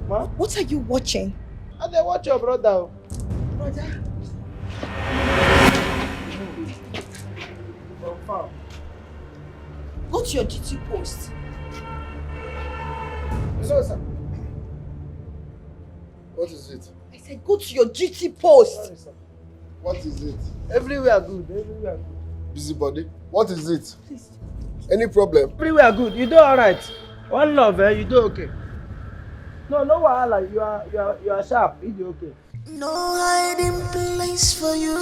What are you watching? I dey watch your brother. Oh. Brother? Confirm. Go to your duty post. No, sir. What is it? I said go to your duty post. Sorry, sir. What is it? Everywhere good. Everywhere good. Busybody. What is it? Please. Any problem? Everywhere good. You do all right. One love, eh? You do okay. No, no wahala. You are, you are, you are sharp. You do okay. No hiding place for you.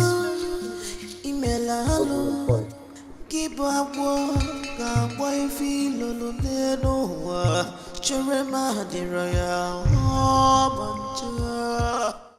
Imela alo. Kibu agwọ ga-agwọ ife ilolo n'elu ụwa. Chere ma adịrọ ya ọ ma ncha.